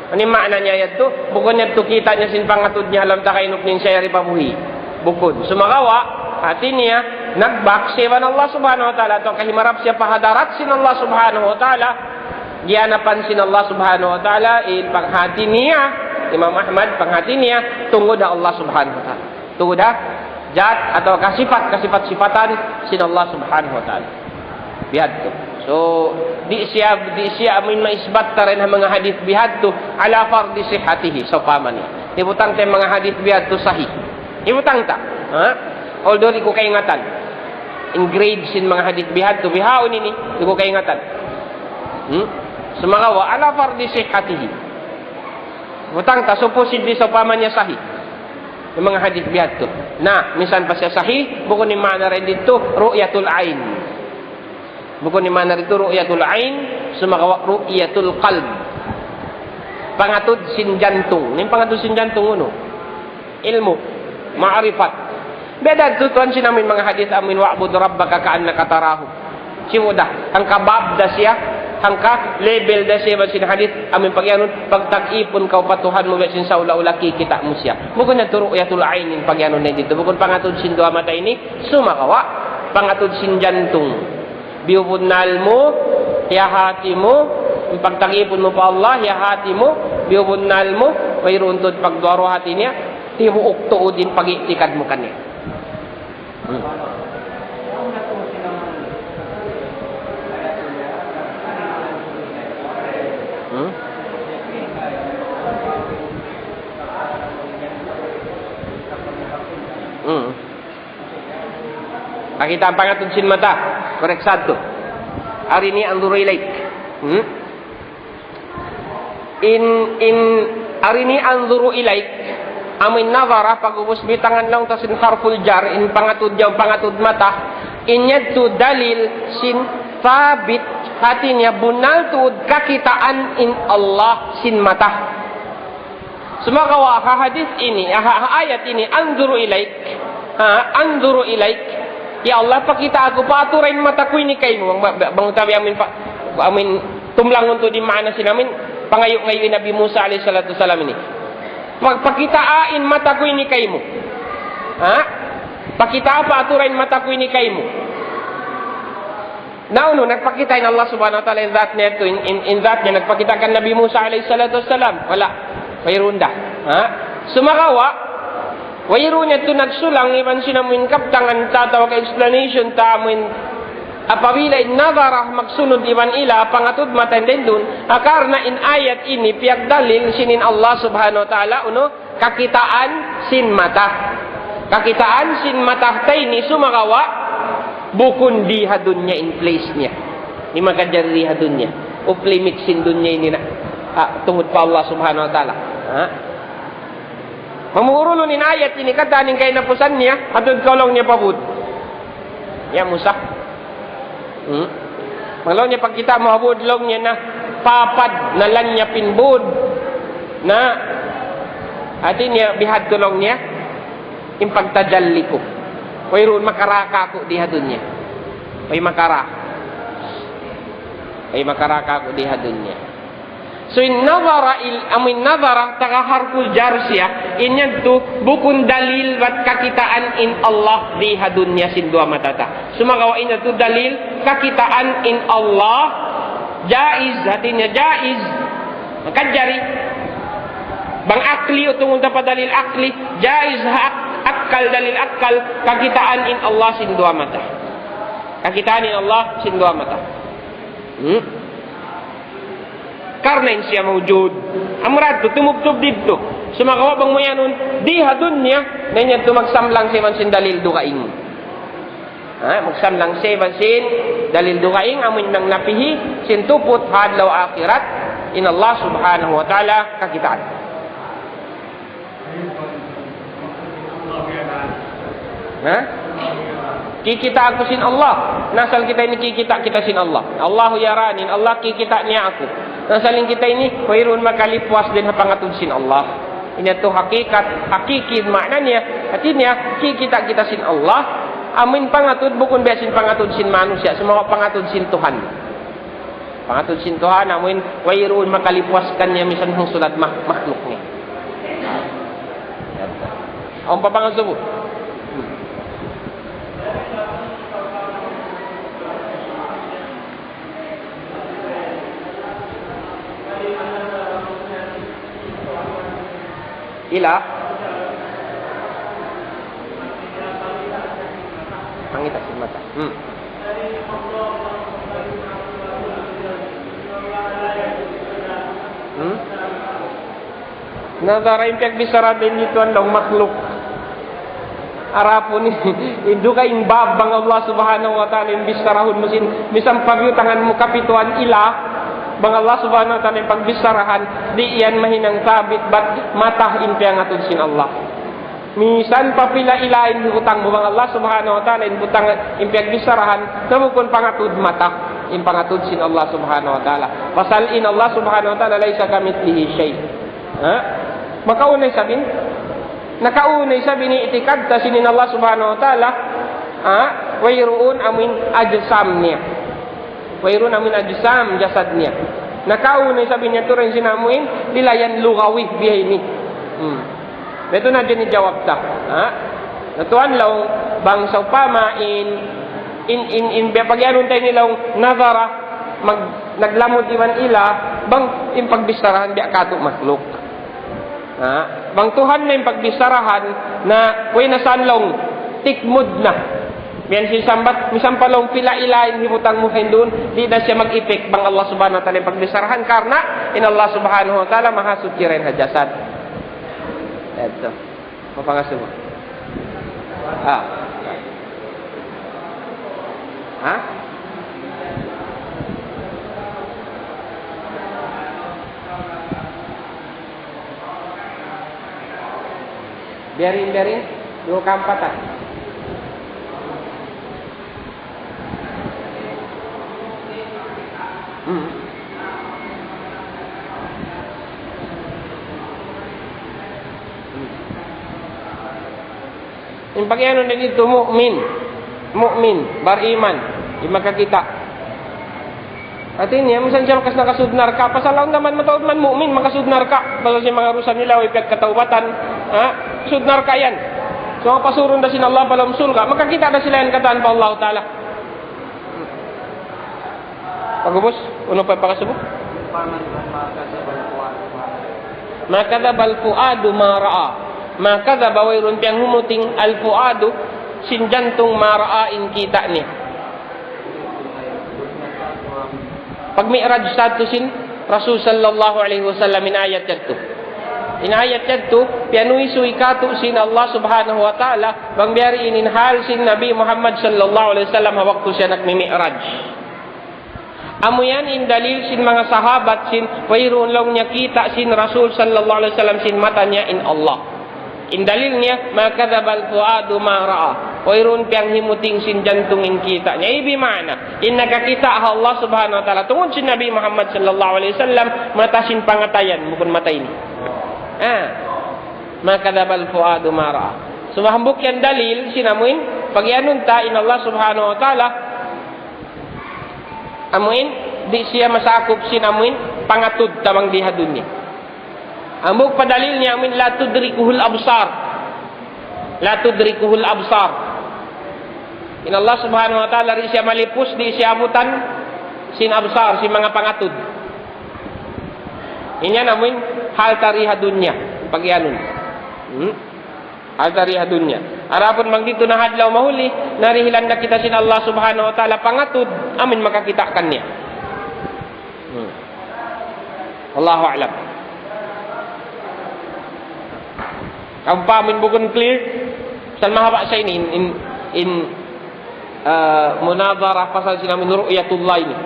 Unu in maana niya yadtu? Bukun yadtu kita' niya sin pangatud niya ha lawm takainup niya in siya yari pa buhi'. Bukun. Sumagawa', hati niya, nagbak siya iban Allah Subhanahu wa Ta'ala, atawa ka himarap siya pa hadarat sin Allah Subhanahu wa Ta'ala, giyanapan sin Allah Subhanahu wa Ta'ala, in panghati niya, Imam Ahmad, panghati niya, tungud ha Allah Subhanahu wa Ta'ala. Tungud ha jat atawa ka sifat, kasifat-sifatan sin Allah Subhanahu wa Ta'ala. Bihadtu. So, di' siya, di' siya amuin maisbat ta dayn ha manga hadith bihadtu, ala fardi sihhatihi, sawpama niya. Hibutang ta in manga hadith bihadtu sahih. Hibutang ta. Ha? Although di' ku kaingatan in grade sin manga hadith bihadtu, bihaun ini, di' ku kaingatan. Hmm? Sumagawa', ala fardi sihhatihi. Hibutang ta, supposedly sawpama niya sahih in manga hadith bihadtu. Na, minsan pa siya sahih, bukun in maana dayn didtu, ru'yatul ain. Bukun in maana didtu, ru'yatul ain, sumagawa' ru'yatul qalb. Pangatud sin jantung. In pangatud sin jantung, unu? Ilmu', ma'rifat. Biya' da tuud tuwan sin amuin manga hadith amuin, "Wa'bud rabbaka ka'annaka tarahu." Sibu' da, hangka bab da siya, hangka level da siya iban sin hadith amuin pagiyanun, pagtag-ipun kaw pa Tuhan mu biya' sin saula-ula kikita' mu siya. Bukun yadtu ru'yatul ain in pagiyanun na didtu. Bukun pangatud sin duwa mata ini, sumagawa', pangatud sin jantung. Biyubunnal mu, hiyahati mu, in pagtag-ipun mu pa Allah, hiyahati mu, biyubunnal mu, wayruun tuud pagduwa-ruwa hati niya, tibuuk tuud in pag-i'tikad mu kaniya. Hmm. Hmm? Hmm. Kakitaan pangatud sin mata. Correct sadtu. Arini anzuru ilaik. Hmm? In, in, arini anzuru ilaik. Amuin nazara, pag'ubus bitangan laung ta sin harful jar, in pangatud yaun, pangatud mata. In yadtu dalil sin sabit, hati niya bunnal tuud kakitaan in Allah sin mata. Sumagawa' ha hadith ini, ha, ha ayat ini, anzuru ilaik. Ha, anzuru ilaik. Ya Allah, pakita' aku, paatura in mata ku ini kaymu. Bang, bang, bang utawi amuin pa, amuin tumlangun tuud in maana sin amuin pangayu'-ngayu' hi Nabi Musa alayhi salatu wassalam ini. Pa-, pakita' in mata ku ini kaymu. Ha? Pakita', paatura in mata ku ini kaymu. Na unu, nagpakita' in Allah Subhanahu wa Ta'ala in dhat niya yadtu, in, in, in dhat niya, nagpakita' kan Nabi Musa alayhi salatu wassalam? Wala'. Wayruun da. Ha? Sumagawa', wayruun yadtu nagsulang iban sin amuin kabtangan ta atawa ka explanation ta amuin apabila in nazara magsunud iban ila pangatud mata in didtu, ha, karna' in ayat ini piyagdalil sin in Allah Subhanahu wa Ta'ala, unu, kakitaan sin mata. Kakitaan sin mata ta ini sumagawa' bukun di ha dunya in place niya. Di' makajari di ha dunya. Off limits sin dunya ini na. Ah, tungud pa Allah Subhanahu wa Ta'ala. Ha? Mamurulun in ayat ini katan in kahinapusan niya, hatud kaw laung niya pa bud. Ya Musa. Hmm? Laung niya, pagkita' mu ha bud, laung niya, na papad, na lanyap in bud. Na, hati niya, bihadtu laung niya, in pagtajalli ku. Wayruun makara kāku' di ha dunya. Way makara. Way makara kāku' di ha dunya. So, in nazara il-, amuin nazara, taga harful jar siya, in yadtu, bukun dalil bat kakitaan in Allah di ha dunya sin duwa mata ta. Sumagawa' in yadtu dalil kakitaan in Allah, jaiz, hati niya jaiz. Makajari. Bang akli, utungun ta pa dalil akli, jaiz ha ak-, akkal, dalil akkal, kakitaan in Allah sin duwa mata. Kakitaan in Allah sin duwa mata. Hmm? Karna' in siya mawjud. Amura yadtu tumubtub didtu. Sumagawa' bang mu iyanun, di ha dunya, na in yadtu magsamlang siya iban sin dalil dugaing. Ha, magsamlang siya iban sin dalil dugaing, amu in nang napihi, sin tuput ha adlaw akhirat, in Allah Subhanahu wa Ta'ala kakitaan. Ha? Kikita' aku sin Allah. Na asal kita ini kikita' kita sin Allah. Allahu yarani, in Allah kikita' niya aku. Na asal in kita ini, wayruun makalipuas dayn ha pangatud sin Allah. Ini yadtu hakikat, hakiki maana niya. Hati niya, kikita' kita sin Allah. Amu in pangatud, bukun biya' sin pangatud sin manusiya', sumagawa' pangatud sin Tuhan. Pangatud sin Tuhan, amu in wayruun makalipuas kaniya misan hangsulat mak-, makhluk niya. Awn pa pangasubu. Ila. Pangita' sin mata. Hmm. Hmm? Nadhara in piyagbichara dayn didtu laung makhluk. Adapun in dugaing bab bang Allah Subhanahu wa Ta'ala in bicharahun mu sin, misan piyutangan mu kapituan ila, bang Allah Subhanahu wa Ta'ala in pagbicharahan, di' yan mahinang sabit bat mata in piyangatud sin Allah. Misan pa pila ila in hibutang mu bang Allah Subhanahu wa Ta'ala in butang in piyagbicharahan, na bukun pangatud mata, in pangatud sin Allah Subhanahu wa Ta'ala. Pasal in Allah Subhanahu wa Ta'ala ليس كمثله شيء. Ha? Makauna isab in, nakauna isab in i'tikad ta sin in Allah Subhanahu wa Ta'ala, ha? Wayruun amu in ajsam niya. Wayruun amu in ajsam, jasad niya. Nakauna isab in yadtu dayn sin amu in, lilayan lugawi biya' ini. Hmm. Yadtu na hadja in jawab ta. Ha? Na tuwan laung, bang sawpama in, in, in, in, biya' pag-iyanun ta ini laung, nadhara, mag-, naglamud iban ila, bang in pagbicharahan biya' katu' makhluk. Ha? Bang Tuhan na in pagbicharahan, na, way na san laung, tikmud na. Biya' sin sambat, misan pa laung pila ila in hibutang mu hinduun, di' na siya mag-effect bang Allah Subhanahu wa Ta'ala in pagbicharahan, karna' in Allah Subhanahu wa Ta'ala mahasuchi dayn ha jasad. Yadtu. Mapangasubu. Ah. Ha? Biya' diin, biya' diin. Duwa ka ampat, ah. Hmm. Hmm. In pag-iyanun didtu mu'min. Mu'min, bariman. Di' makakita'. Hati niya, misan siya bakas nakasud narka'. Pasal awn da man mataud man mu'min, makasud narka'. Pasal sin manga dusa nila, way piyagkataubatan. Ha? Sud narka' yan. So, pasurun da sin Allah pa lawm surga'. Makakita' da sila yan katan pa Allah Ta'ala. Pag'ubus, unu pa in pangasubu? ما كذب الفؤاد ما رأى. ما كذب, wayruun piyanghimuting, الفؤاد, sin jantung, ما رأى, in kita' niya. Pag-mi'raj sadtu sin Rasul sallallahu alayhi wasallam, in ayat yadtu. In ayat yadtu, piyasuysuy katu' sin Allah Subhanahu wa Ta'ala, bang biya' diin in hal sin Nabi Muhammad sallallahu alayhi wasallam ha waktu siya nagmi-mi'raj. Amu yan in dalil sin manga sahabat sin wayruun laung niya kita' sin Rasul sallallahu alayhi wasallam sin mata niya in Allah. In dalil niya, ما كذب الفؤاد ما رأى. Wayruun piyanghimuting sin jantung in kita' niya. Ibi maana, in nakakita' ha Allah Subhanahu wa Ta'ala. Tungud sin Nabi Muhammad sallallahu alayhi wasallam, mata sin pangatayan, bukun mata ini. Ah. ما كذب الفؤاد ما رأى. So, hambuuk yan dalil, sin amuin, pag-iyanun ta, in Allah Subhanahu wa Ta'ala, amuin, di' siya masakup sin amuin, pangatud ta bang di ha dunya. Hambuuk pa dalil niya, amuin, لا تدركه الأبصار. لا تدركه الأبصار. In Allah Subhanahu wa Ta'ala, di' siya malipus, di' siya abutan, sin absar, sin manga pangatud. In yan amuin, hal ta di ha dunya, pag-iyanun. Hmm? Hal ta di ha dunya. Adapun bang didtu na ha adlaw mahuli, na dihilan na kita sin Allah Subhanahu wa Ta'ala pangatud, amuin makakita' kaniya. Hmm. Allahu a'lam. Kamu paham in bukun clear? Pasal mahaba' sa ini in, in, in, ah, munadharah pasal sin amin ru'yatullah ini.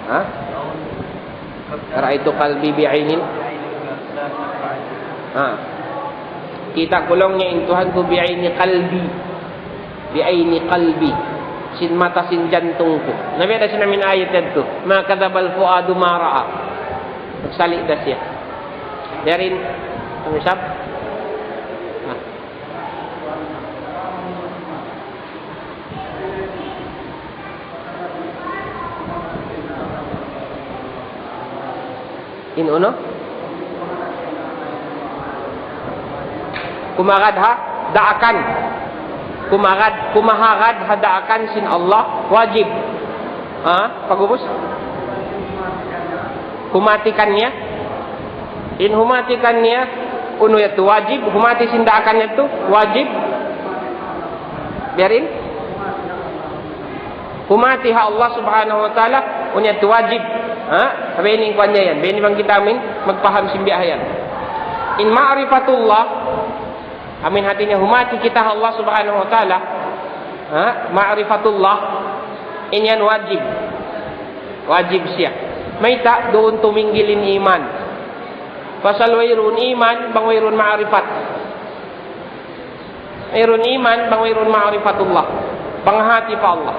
Ha? Ra'aytu qalbi bi'aynil. Ha. Kita' ku laung niya in Tuhan ku bi'ayni qalbi. Bi'ayni qalbi. Sin mata sin jantung ku. Na biya' da sin amin ayat yadtu. Ma kadhabal fuadu ma ra'a. Nagsali' da siya. Dayn, unu isab? Ha. In unu? Kumagad ha daakan. Kumagad, kumahagad ha daakan sin Allah, wajib. Ha? Pag'ubus? Humati kaniya. In humati kaniya, unu yadtu wajib, humati sin daakan yadtu wajib. Biya' diin? Humati ha Allah Subhanahu wa Ta'ala, unu yadtu wajib. Ha? Biya' ini in kuwan niya yan. Biya' ini bang kita amin magpaham sin biya' ha yan. In ma'rifatullah, amin hati niya humati kita ha Allah Subhanahu wa Ta'ala. Ha? Ma'rifatullah, in yan wajib. Wajib siya. Mayta'? Duun tuminggil in iman. Pasal wayruun iman bang wayruun ma'rifat. Wayruun iman bang wayruun ma'rifatullah. Panghati pa Allah.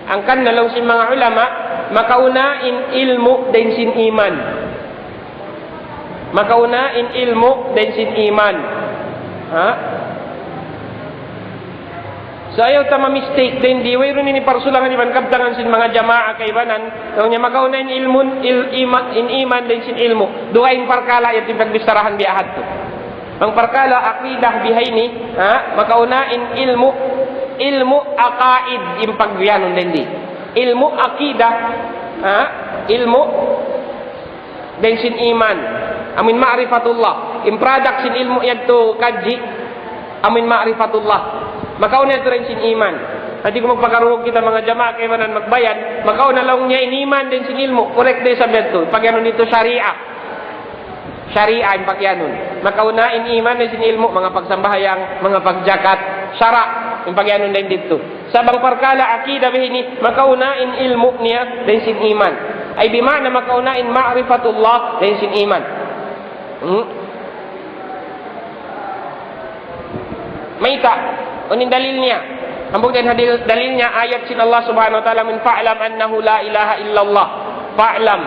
Hangkan laung sin manga ulama, makauna in ilmu' dayn sin iman. Makauna in ilmu' dayn sin iman. Ha? So, ayaw ta ma-mistake dayn di, wayruun ini parsulangan iban kabtangan sin manga jamaa kaibanan. Laung niya makauna in ilmu', il-, ima-, in iman dayn sin ilmu'. Duwa in parkala' yadtu in pagbistarahan biya' hadtu. Bang parkala' aqidah bihaini, ha, makauna in ilmu', ilmu' aqaid in pagyanun dayn di. Ilmu' aqidah, ha, ilmu' dayn sin iman. Amin ma'rifatullah. In product sin ilmu' yadtu kaji, amin ma'rifatullah. Makauna yadtu dayn sin iman. Hati ku magpakarungug kita manga jamaa kaibanan magbayan, makauna laung niya in iman dayn sin ilmu'. Correct da isab yadtu. Pagyanun yadtu sharia. Sharia in pagyanun. Makauna in iman dayn sin ilmu', manga pagsambahayang, manga pagjakat, sara', in pagyanun dayn didtu. Sa' bang parkala' akida bihaini, makauna in ilmu' niya dayn sin iman. Ay bima'na makauna in ma'rifatullah dayn sin iman. Hmm? Mayta'? Unu in dalil niya? Hambuuk dayn ha dil-, dalil niya ayat sin Allah Subhanahu wa Ta'ala, amuin فاعلم أنه لا إله إلا الله. فاعلم.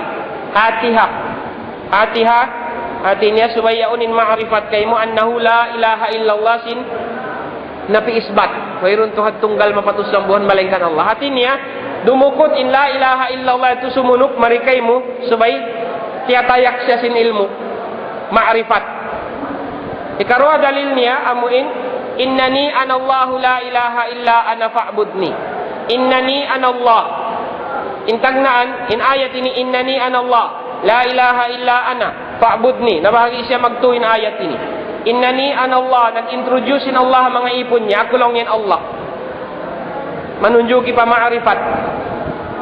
Hatiha. Hatiha. Hati niya subay yaun in ma'rifat kaymu أنه لا إله إلا الله sin napi isbat. Wayruun Tuhan tunggal mapatut sambuhan malaingkan Allah. Hati niya, dumukut in la ilaha illallah yadtu sumunup mari kaymu subay tiyatayak siya sin ilmu'. Ma'rifat. Hikaruwa dalil niya, amuin, إنني أنا الله لا إله إلا أنا فاعبدني. إنني أنا الله. In tagnaan, in ayat ini, إنني أنا الله لا إله إلا أنا فاعبدني. Nabahagi' siya magtūy in ayat ini. إنني أنا الله, nag-introduce in Allah manga ipun niya, aku laung niya in Allah. Manunjuki pa ma'rifat.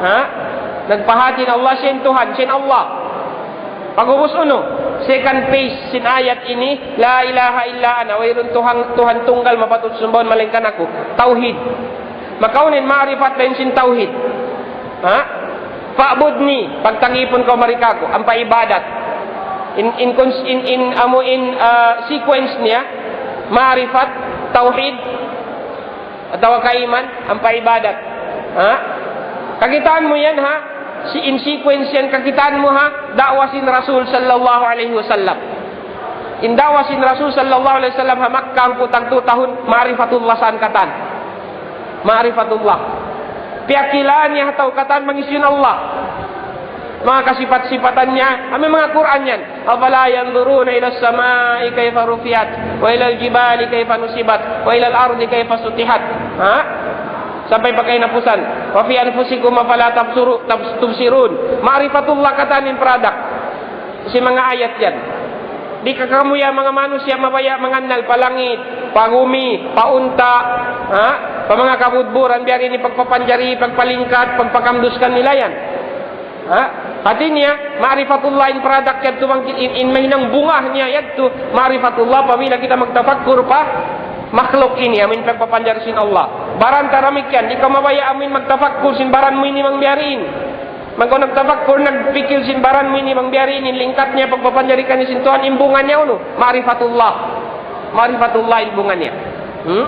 Ha? Nagpahāti in Allah, siya in Tuhan, siya in Allah. Pag'ubus unu, second phase sin ayat ini, لا إله إلا أنا, wayruun Tuhan, Tuhan tunggal mapatut sumbahan malaingkan aku. Tawhid. Makauna in ma'rifat dayn sin tawhid. Ha? فاعبدني, pagtangipun kaw mari kāku', ampa ibadat. In, in, cons-, in, in, amuin, ah, sequence niya, ma'rifat, tawhid, atawa kaiman, ampa ibadat. Ha? Kakitaan mu yan, ha? Si-, in sequence yan, kakitaan mu, ha? Da'wa sin Rasul sallallahu alayhi wasallam. In da'wa sin Rasul sallallahu alayhi wasallam ha Makkah, hangpu' tagtū tahun, ma'rifatullah saan katan. Ma'rifatullah. Piyakilahan niya ha tau katan bang hisiyu in Allah. Manga kasipat-sipatan niya, amu in manga Qur'an yan. أفلا ينظرون إلى السماء كيف رفعت وإلى الجبال كيف نصبت وإلى الأرض كيف سطحت. Ha? Sampay pa kahinapusan. وفي أنفسكم أفلا تبصرو-, تبص-, تبصرون. Ma'rifatullah katan in product sin manga ayat yan. Di' kamu ya manga manusiya' mabaya' mangannal pa langit, pa gumi, pa unta', ha? Pa manga kabudburan, biya' ini pagpapanjari, pagpalingkat, pagpakamdus kanila yan. Ha? Hati niya, ma'rifatullah in product yadtu bang in, in mahinang bunga niya yadtu, ma'rifatullah, apabila kita magtafakkur pa makhluk ini, amu in pagpapanjari sin Allah. Baran ta damikkiyan, di' kaw mabaya' amu in magtafakkur sin baran mu ini bang biya' diin. Bang kaw nagtafakkur, nagpikil sin baran mu ini bang biya' diin, in lingkat niya, pagpapanjari kaniya sin Tuhan, in bunga niya unu, ma'rifatullah. Ma'rifatullah in bunga niya. Hmm?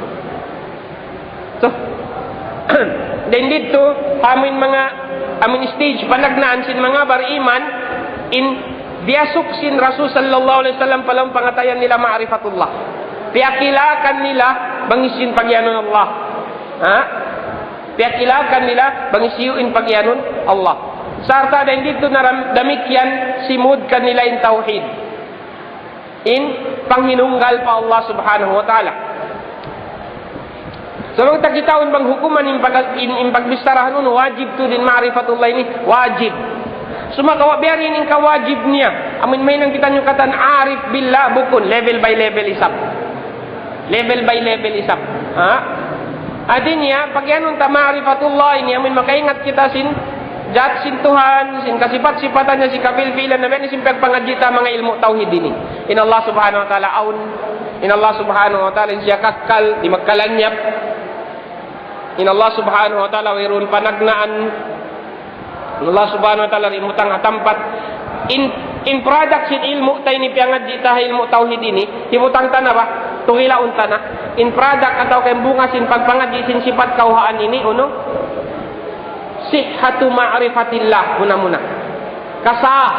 So, dayn didtu, amu in manga, amu in stage panagnaan sin manga bariman, in diyasuk sin Rasul sallallahu alayhi wasallam pa lawm pangatayan nila ma'rifatullah. Piyakila kanila bang hisiyu in pagiyanun Allah. Ha? Piyakila kanila bang hisiyu in pagiyanun Allah. Sarta' dayn didtu na ram-, damikkiyan simud kanila in tawhid. In panghinunggal pa Allah Subhanahu wa Ta'ala. So, bang ta kitaun bang hukuman in pag-, in, in pagbicharahan unu, wajib tuud in ma'rifatullah ini, wajib. Sumagawa' biya' diin in kawajib niya. Amu in mahinang kitaniyu katan arif billah, bukun, level by level isab. Level by level isab. Ha? Hati niya, pagiyanun ta ma'rifatullah ini, amu in makaingat kita sin jat sin Tuhan, sin kasipat-sipatan niya, sin kapilpilan niya, biya' ini sin pagpangadji' ta manga ilmu' tawhid ini. In Allah Subhanahu wa Ta'ala awn, in Allah Subhanahu wa Ta'ala in siya kakkal, di' magkalanyap. In Allah Subhanahu wa Ta'ala wayruun panagnaan. In Allah Subhanahu wa Ta'ala di' hibutang ha tampat. In, in product sin ilmu' ta ini, piyangadji' ta ha ilmu' tawhid ini, hibutang ta na ba? Tugilaun ta na. In product atawa ka in bunga sin pagpangadji' sin sipat kawhaan ini, unu? Sihhatu ma'rifatillah, muna-muna. Kasah,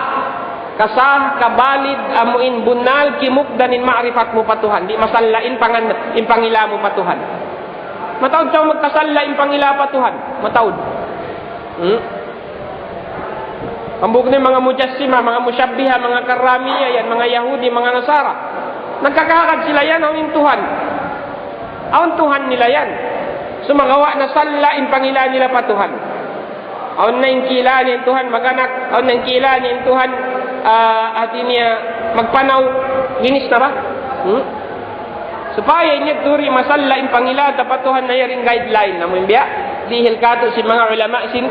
kasah, kabalid, amu in bunnal kimugdan in ma'rifat mu pa Tuhan. Di' masalla' in pangan-, in pangila mu pa Tuhan. Mataud kaw magkasalla' in pangila pa Tuhan. Mataud. Hmm? Hambuuk na in manga mujassima, manga mushabbiha, manga karramiya yan, manga Yahudi, manga Nasara. Nagkakahagad sila yan, awn in Tuhan. Awn Tuhan nila yan. Sumagawa' nasalla' in pangila nila pa Tuhan. Awn na in kila niya in Tuhan maganak, awn na in kila niya in Tuhan, ah, hati niya magpanaw, ginis na ba? Hmm? Supaya in yadtu di' masalla' in pangila ta pa Tuhan na yari in guideline. Amu in biya' dihil katu' sin manga ulama sin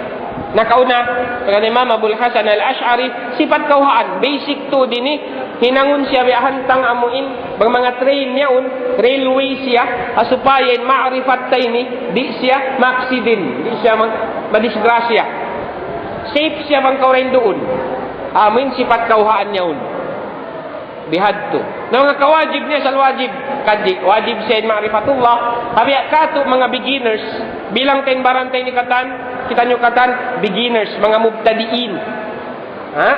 nakauna, kaya Imam Abul Hasan Al-Ash'ari, sipat kawhaan, basic tuud ini, hinangun siya biya' hantang amu in, bang manga train niya yaun, railway siya, ha supaya in ma'rifat ta ini, di' siya ma-accident, di' siya mag-, madisgrasya. Safe siya bang kaw dayn duun. Amu in sipat kawhaan niya yaun. Bihadtu. Na manga kawajib niya asal wajib. Kadi, wajib siya in ma'rifatullah. Tapi katu' manga beginners, bilang ta in baran ta ini katan, kitaniyu katan, beginners, manga mubtadi'in. Ha?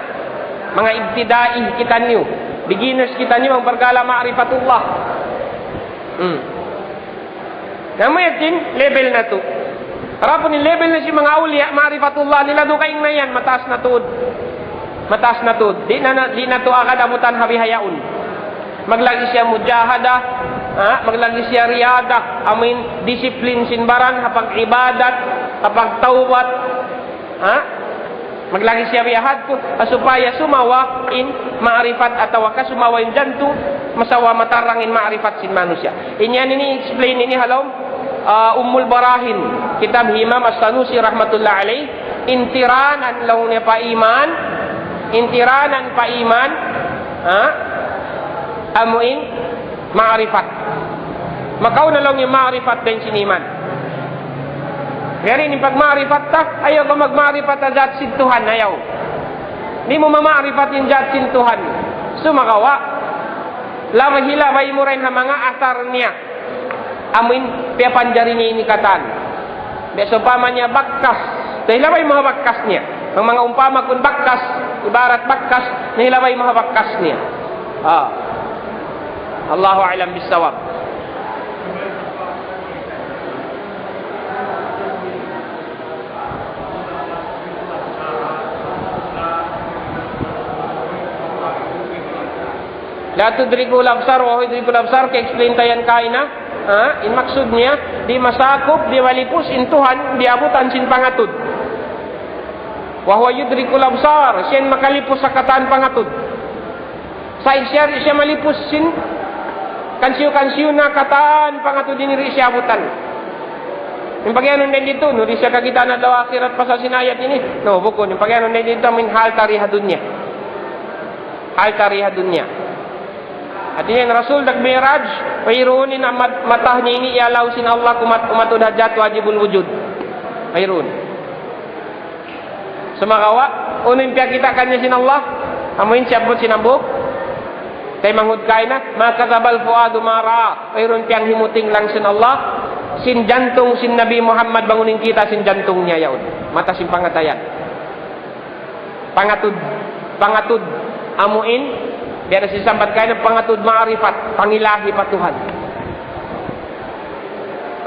Manga ibtida'i kitaniyu. Beginners kitaniyu bang parkala' ma'rifatullah. Hmm. Na amu yadtu in level natu'. Adapun in level na sin manga awliya, ma'rifatullah nila dugaing na yan, mataas na tuud. Mataas na tuud. Di' na, na, di' natu' agad abutan ha bihaun. Maglagi siya mujahada, ha? Maglagi siya riyada, amu in disiplin sin baran, ha pag-ibadat, ha pagtawbat, ha? Maglagi siya bihadtu, ha supaya sumawa in ma'rifat atawa ka sumawa in jantu', masawa matarang in ma'rifat sin manusiya'. In yan ini explain ini ha lawm, ah, Ummul Barahin, kitab Imam As-Sanusi rahmatullah alayh, intiranan laung niya pa iman, intiranan pa iman, ha? Amu in ma'rifat. Makauna laung in ma'rifat dayn sin iman. Yari in pagma'rifat ta, ayaw kaw magma'rifat ha jat sin Tuhan, ayaw. Di' mu mama'rifat in jat sin Tuhan. Sumagawa', labay, hilabay mu dayn ha manga asar niya. Amu in piyapanjari niya ini katan. Biya' sawpama niya bakkas. Nahilabay mu ha bakkas niya. Bang manga umpama kun bakkas, ibarat bakkas, nahilabay mu ha bakkas niya. Ah. Allahu a'lam bissawab. لا تدركه الأبصار وهو يدرك الأبصار, ka-explain ta yan kaina. Ha? In maksud niya, di' masakup, di' malipus in Tuhan, di' abutan sin pangatud. وهو يدرك الأبصار, siya in makalipus ha katan pangatud. Sa' in siya, di' siya malipus sin kansiyu-kansiyu na katan pangatud ini di' siya abutan. In pagiyanun dayn ditu, nu, di' siya kakitaan adlaw akhirat pasal sin ayat ini. No, bukun. In pagiyanun dayn ditu, amuin hal ta di ha dunya. Hal ta di ha dunya. Hati niya in Rasul nag-Mi'raj, wayruun in amat, mata niya ini iyalaw sin Allah kumat, umatud ha jat wajibul wujud. Wayruun. Sumagawa', unu in piyakita' kaniya sin Allah? Amuin siyabbut sin hambuuk taymanghud kaina, ما كذب الفؤاد ما رأى. Wayruun piyanghimuting laung sin Allah sin jantung sin Nabi Muhammad bang unu in kita' sin jantung niya yaun. Mata sin pangatayan. Pangatud, pangatud, amuin, biya' na sin sambat kaina, pangatud ma'rifat, pangilahi pa Tuhan.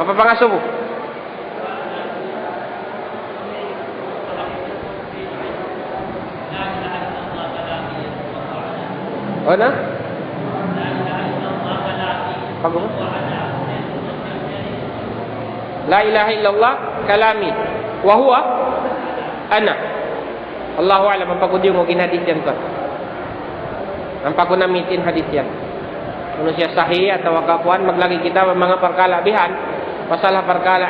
Apa pangasubu? Unu? Pag'ubus? لا إله إلا الله كلامي وهو أنا. Allahu a'lam, ampa ku diyungug in hadith yan, tuwan. Ampa ku namitin hadith yan. Unu siya sahih atawa kakuan, maglagi kita manga parkala' bihan, pasal parkala'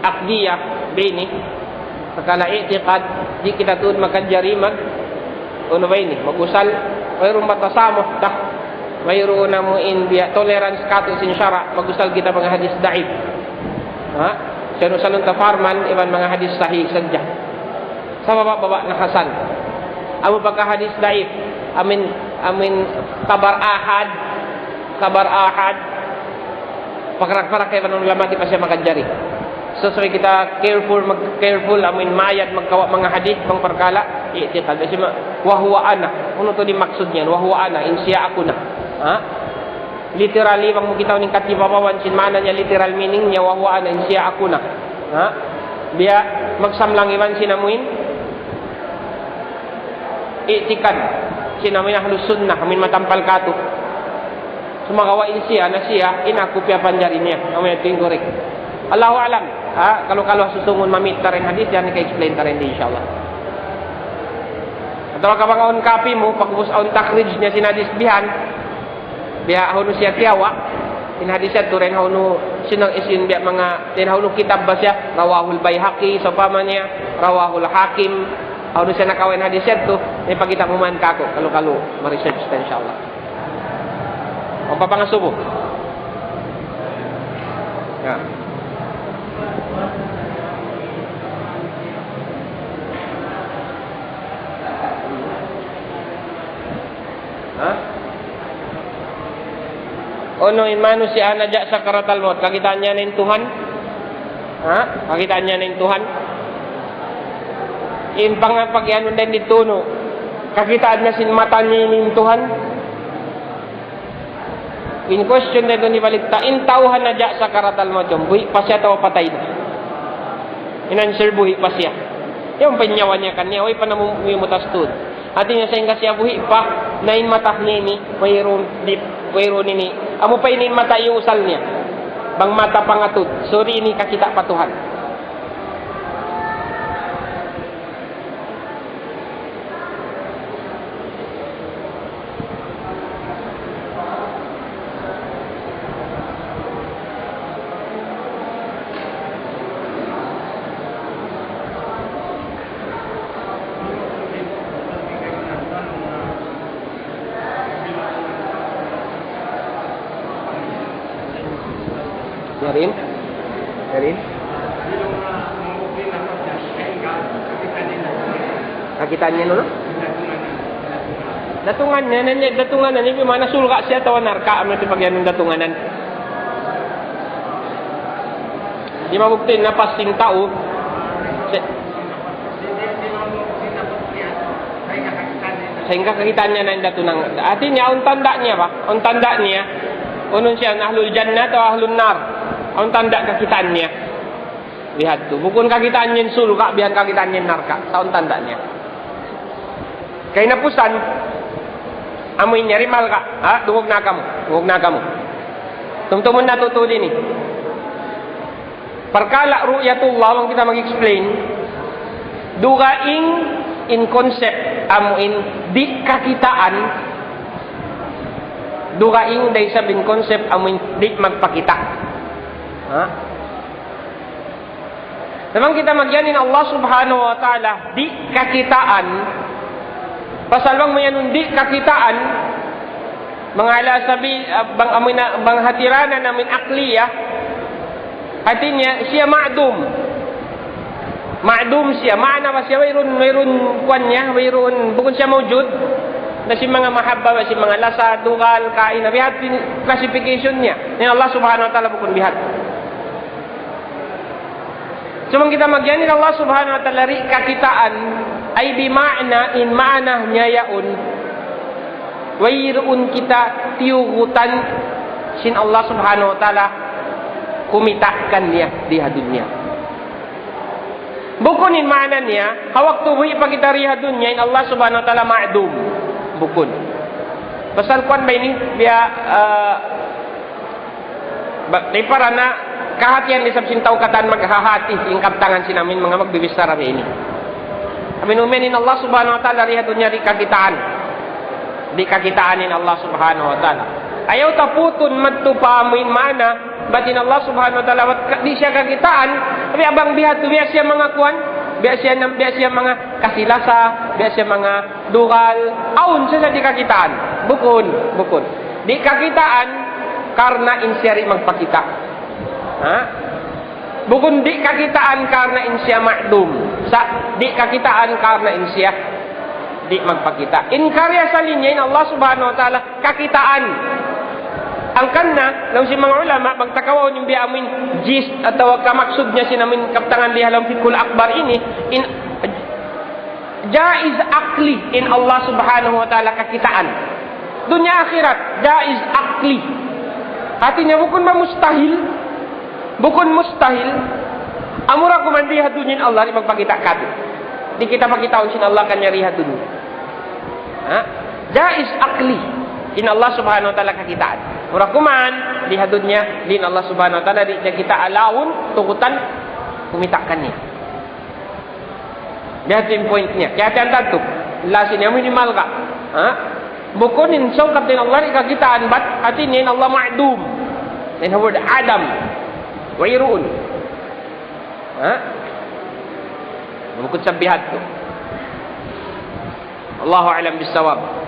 aqdiyah, bini, parkala' i'tiqad, di' kita tuud makajari mag, unu ba ini, mag-usal, wayruun ba tasamuh, ta, wayruun amuin biya' tolerance katu' sin sara', mag-usal kita manga hadith daif. Ha? Siya nu salun ta parman, iban manga hadith sahih sadja. Sabab baba' na hasan. Amu pagka hadith daif. Amuin, amuin kabar ahad. Kabar ahad. Pakarak-parak kaibanan ulama di' pa siya makajari. So, subay kita careful, mag-, careful, amuin mayad, magkawa' manga hadith, bang parkala', i'tiqad. Kasi ma-, وهو أنا. Unu tuud in maksud niya, وهو أنا, in siya aku na. Ha? Literally, bang mu kita uning katibabawan sin maana niya, literal meaning niya, وهو أنا, in siya aku na. Ha? Biya' magsamlang iban sin amuin i'tikad sin amuin ahlus sunnah, amuin matampal katu'. Sumagawa' in siya, na siya, in aku piyapanjari niya. Amu yadtu in correct. Allahu a'lam. Ha? Kalu-kalu susungun mamit ta in hadith, yan ka-explain ta in di, inshallah. Atawa ka bang awn copy mu, pag'ubus awn takhrij niya sin hadith bihan, biya' hawnu siya tiyawa', in hadith yadtu dayn hawnu, sin isin biya' manga, dayn hawnu kitab ba siya, رواه البيهقي, sawpama niya, رواه الحاكم, hawnu siya nakawa' in hadith yadtu, ipakita' mu man kāku', kalu-kalu, ma-research ta, inshallah. Awn pa pangasubu? Ya. Ha? Unu in manusiya' na ja sakaratal maut, kakitaan niya na in Tuhan? Ha? Kakitaan niya na in Tuhan? In pangapag-, anu dayn ditu, unu, kakitaan niya sin mata niya in Tuhan? In question dayn duun hibalik ta, in tau ha na ja sakaratal maut yan, buhi' pa siya atawa patay na? In answer, buhi' pa siya. Yan pa in nyawa niya kaniya, way pa namu-, miyumutas tuud. Hati niya, sahingga siya buhi' pa, na in mata niya ini, wayruun, di', wayruun ini. Amu pa ini in mata iyusal niya. Bang mata pangatud. Sorry, ini kakita' pa Tuhan. Yarin? Yarin? Kakitaan niya, unu? Datungan niya, na niya, datungan na niya, bimana surga' siya atawa narka', amu yadtu in pagiyanun datunganan. Di' mabukti na pasal in tau. Sa-, sahingga kakitaan niya na in datungan. Hati niya, awn tanda' niya ba? Awn tanda' niya. Unu siya, ahlul jannah atawa ahlun nar? Awn tanda' kakitaan niya. Bihadtu. Bukun kakitaan niya in surga', bihan kakitaan niya in narka'. Sa' awn tanda' niya. Kahinapusan, amu in yari malka'. Ha? Dungug na kamu. Dungug na kamu. Tumtumun natu' tuud ini. Parkala' ru'yatullah, bang kita mag-explain, dugaing in concept, amu in di' kakitaan, Dugaing da isab in concept amuin di' magpakita'. Ha? Sa' bang kita magiyan in Allah Subhanahu wa Ta'ala, di' kakitaan. Pasal bang mayanun di' kakitaan, manga ala sabi, ah, bang amuin na, bang hatiranan amuin aqliyah, hati niya, siya ma'dum. Ma'dum siya. Maana ba siya? Wayruun, wayruun kuwan niya, wayruun, bukun siya mawjud. Na sin manga mahabba, sin manga lasa, dugal, kain, na biya' hādtu in classification niya. In Allah Subhanahu wa Ta'ala bukun biya' hādtu. Sa' bang kita magiyan in Allah Subhanahu wa Ta'ala di' kakitaan, ay bima'na in maana niya yaun, wayruun kita tiyugutan sin Allah Subhanahu wa Ta'ala, kumita' kaniya di ha dunya. Bukun in maana niya, ha waktu buhi' pa kita di ha dunya, in Allah Subhanahu wa Ta'ala ma'dum. Bukun. Pasal kuwan ba ini? Biya', ah, ba, di' para na kahatihan isab sin tau katan maghahati, in kabtangan sin amuin manga magbibichara ini. Amuin umiyan in Allah Subhanahu wa Ta'ala di ha dunya di' kakitaan. Di' kakitaan in Allah Subhanahu wa Ta'ala. Ayaw ta putun madtu pa amuin maana, bat in Allah Subhanahu wa Ta'ala, bat ka, di' siya kakitaan, tapi bang biya' hādtu, biya' siya manga kuwan, biya' siya nam-, biya' siya manga kasilasa, biya' siya manga dugal, awn siya di' kakitaan. Bukun, bukun. Di' kakitaan karna' in siya di' magpakita'. Ha? Bukun di' kakitaan karna' in siya ma'dum. Sa' di' kakitaan karna' in siya di' magpakita'. In karna' asal niya in Allah Subhanahu wa Ta'ala kakitaan. Hangkan na, laung sin manga ulama, bang ta kawaun in biya' amuin gist atawa kamaksud niya sin amuin kabtangan di ha lawm Fiqhul Akbar ini, in jaiz aqli in Allah Subhanahu wa Ta'ala kakitaan. Dunya akhirat, jaiz aqli. Hati niya bukun ba mustahil? Bukun mustahil. Amura kuman di ha dunya in Allah di' magpakita' katu'. Di' kita pakitaun sin Allah kaniya di ha dunya. Ha? Jaiz aqli. In Allah Subhanahu wa Ta'ala kakitaan. Amura kuman di ha dunya, di' in Allah Subhanahu wa Ta'ala di' niya kita allowun, tugutan, kumita' kaniya. Biya' hādtu in point niya. Kiyahatihan ta tuud. Last ini, amu ini malga. Ha? Bukun in sawkat in Allah di' kakitaan, bat hati niya in Allah ma'dum. In word adam. Wayruun. Ha? Bukun sa biya' hādtu. Allahu a'lam bissawab.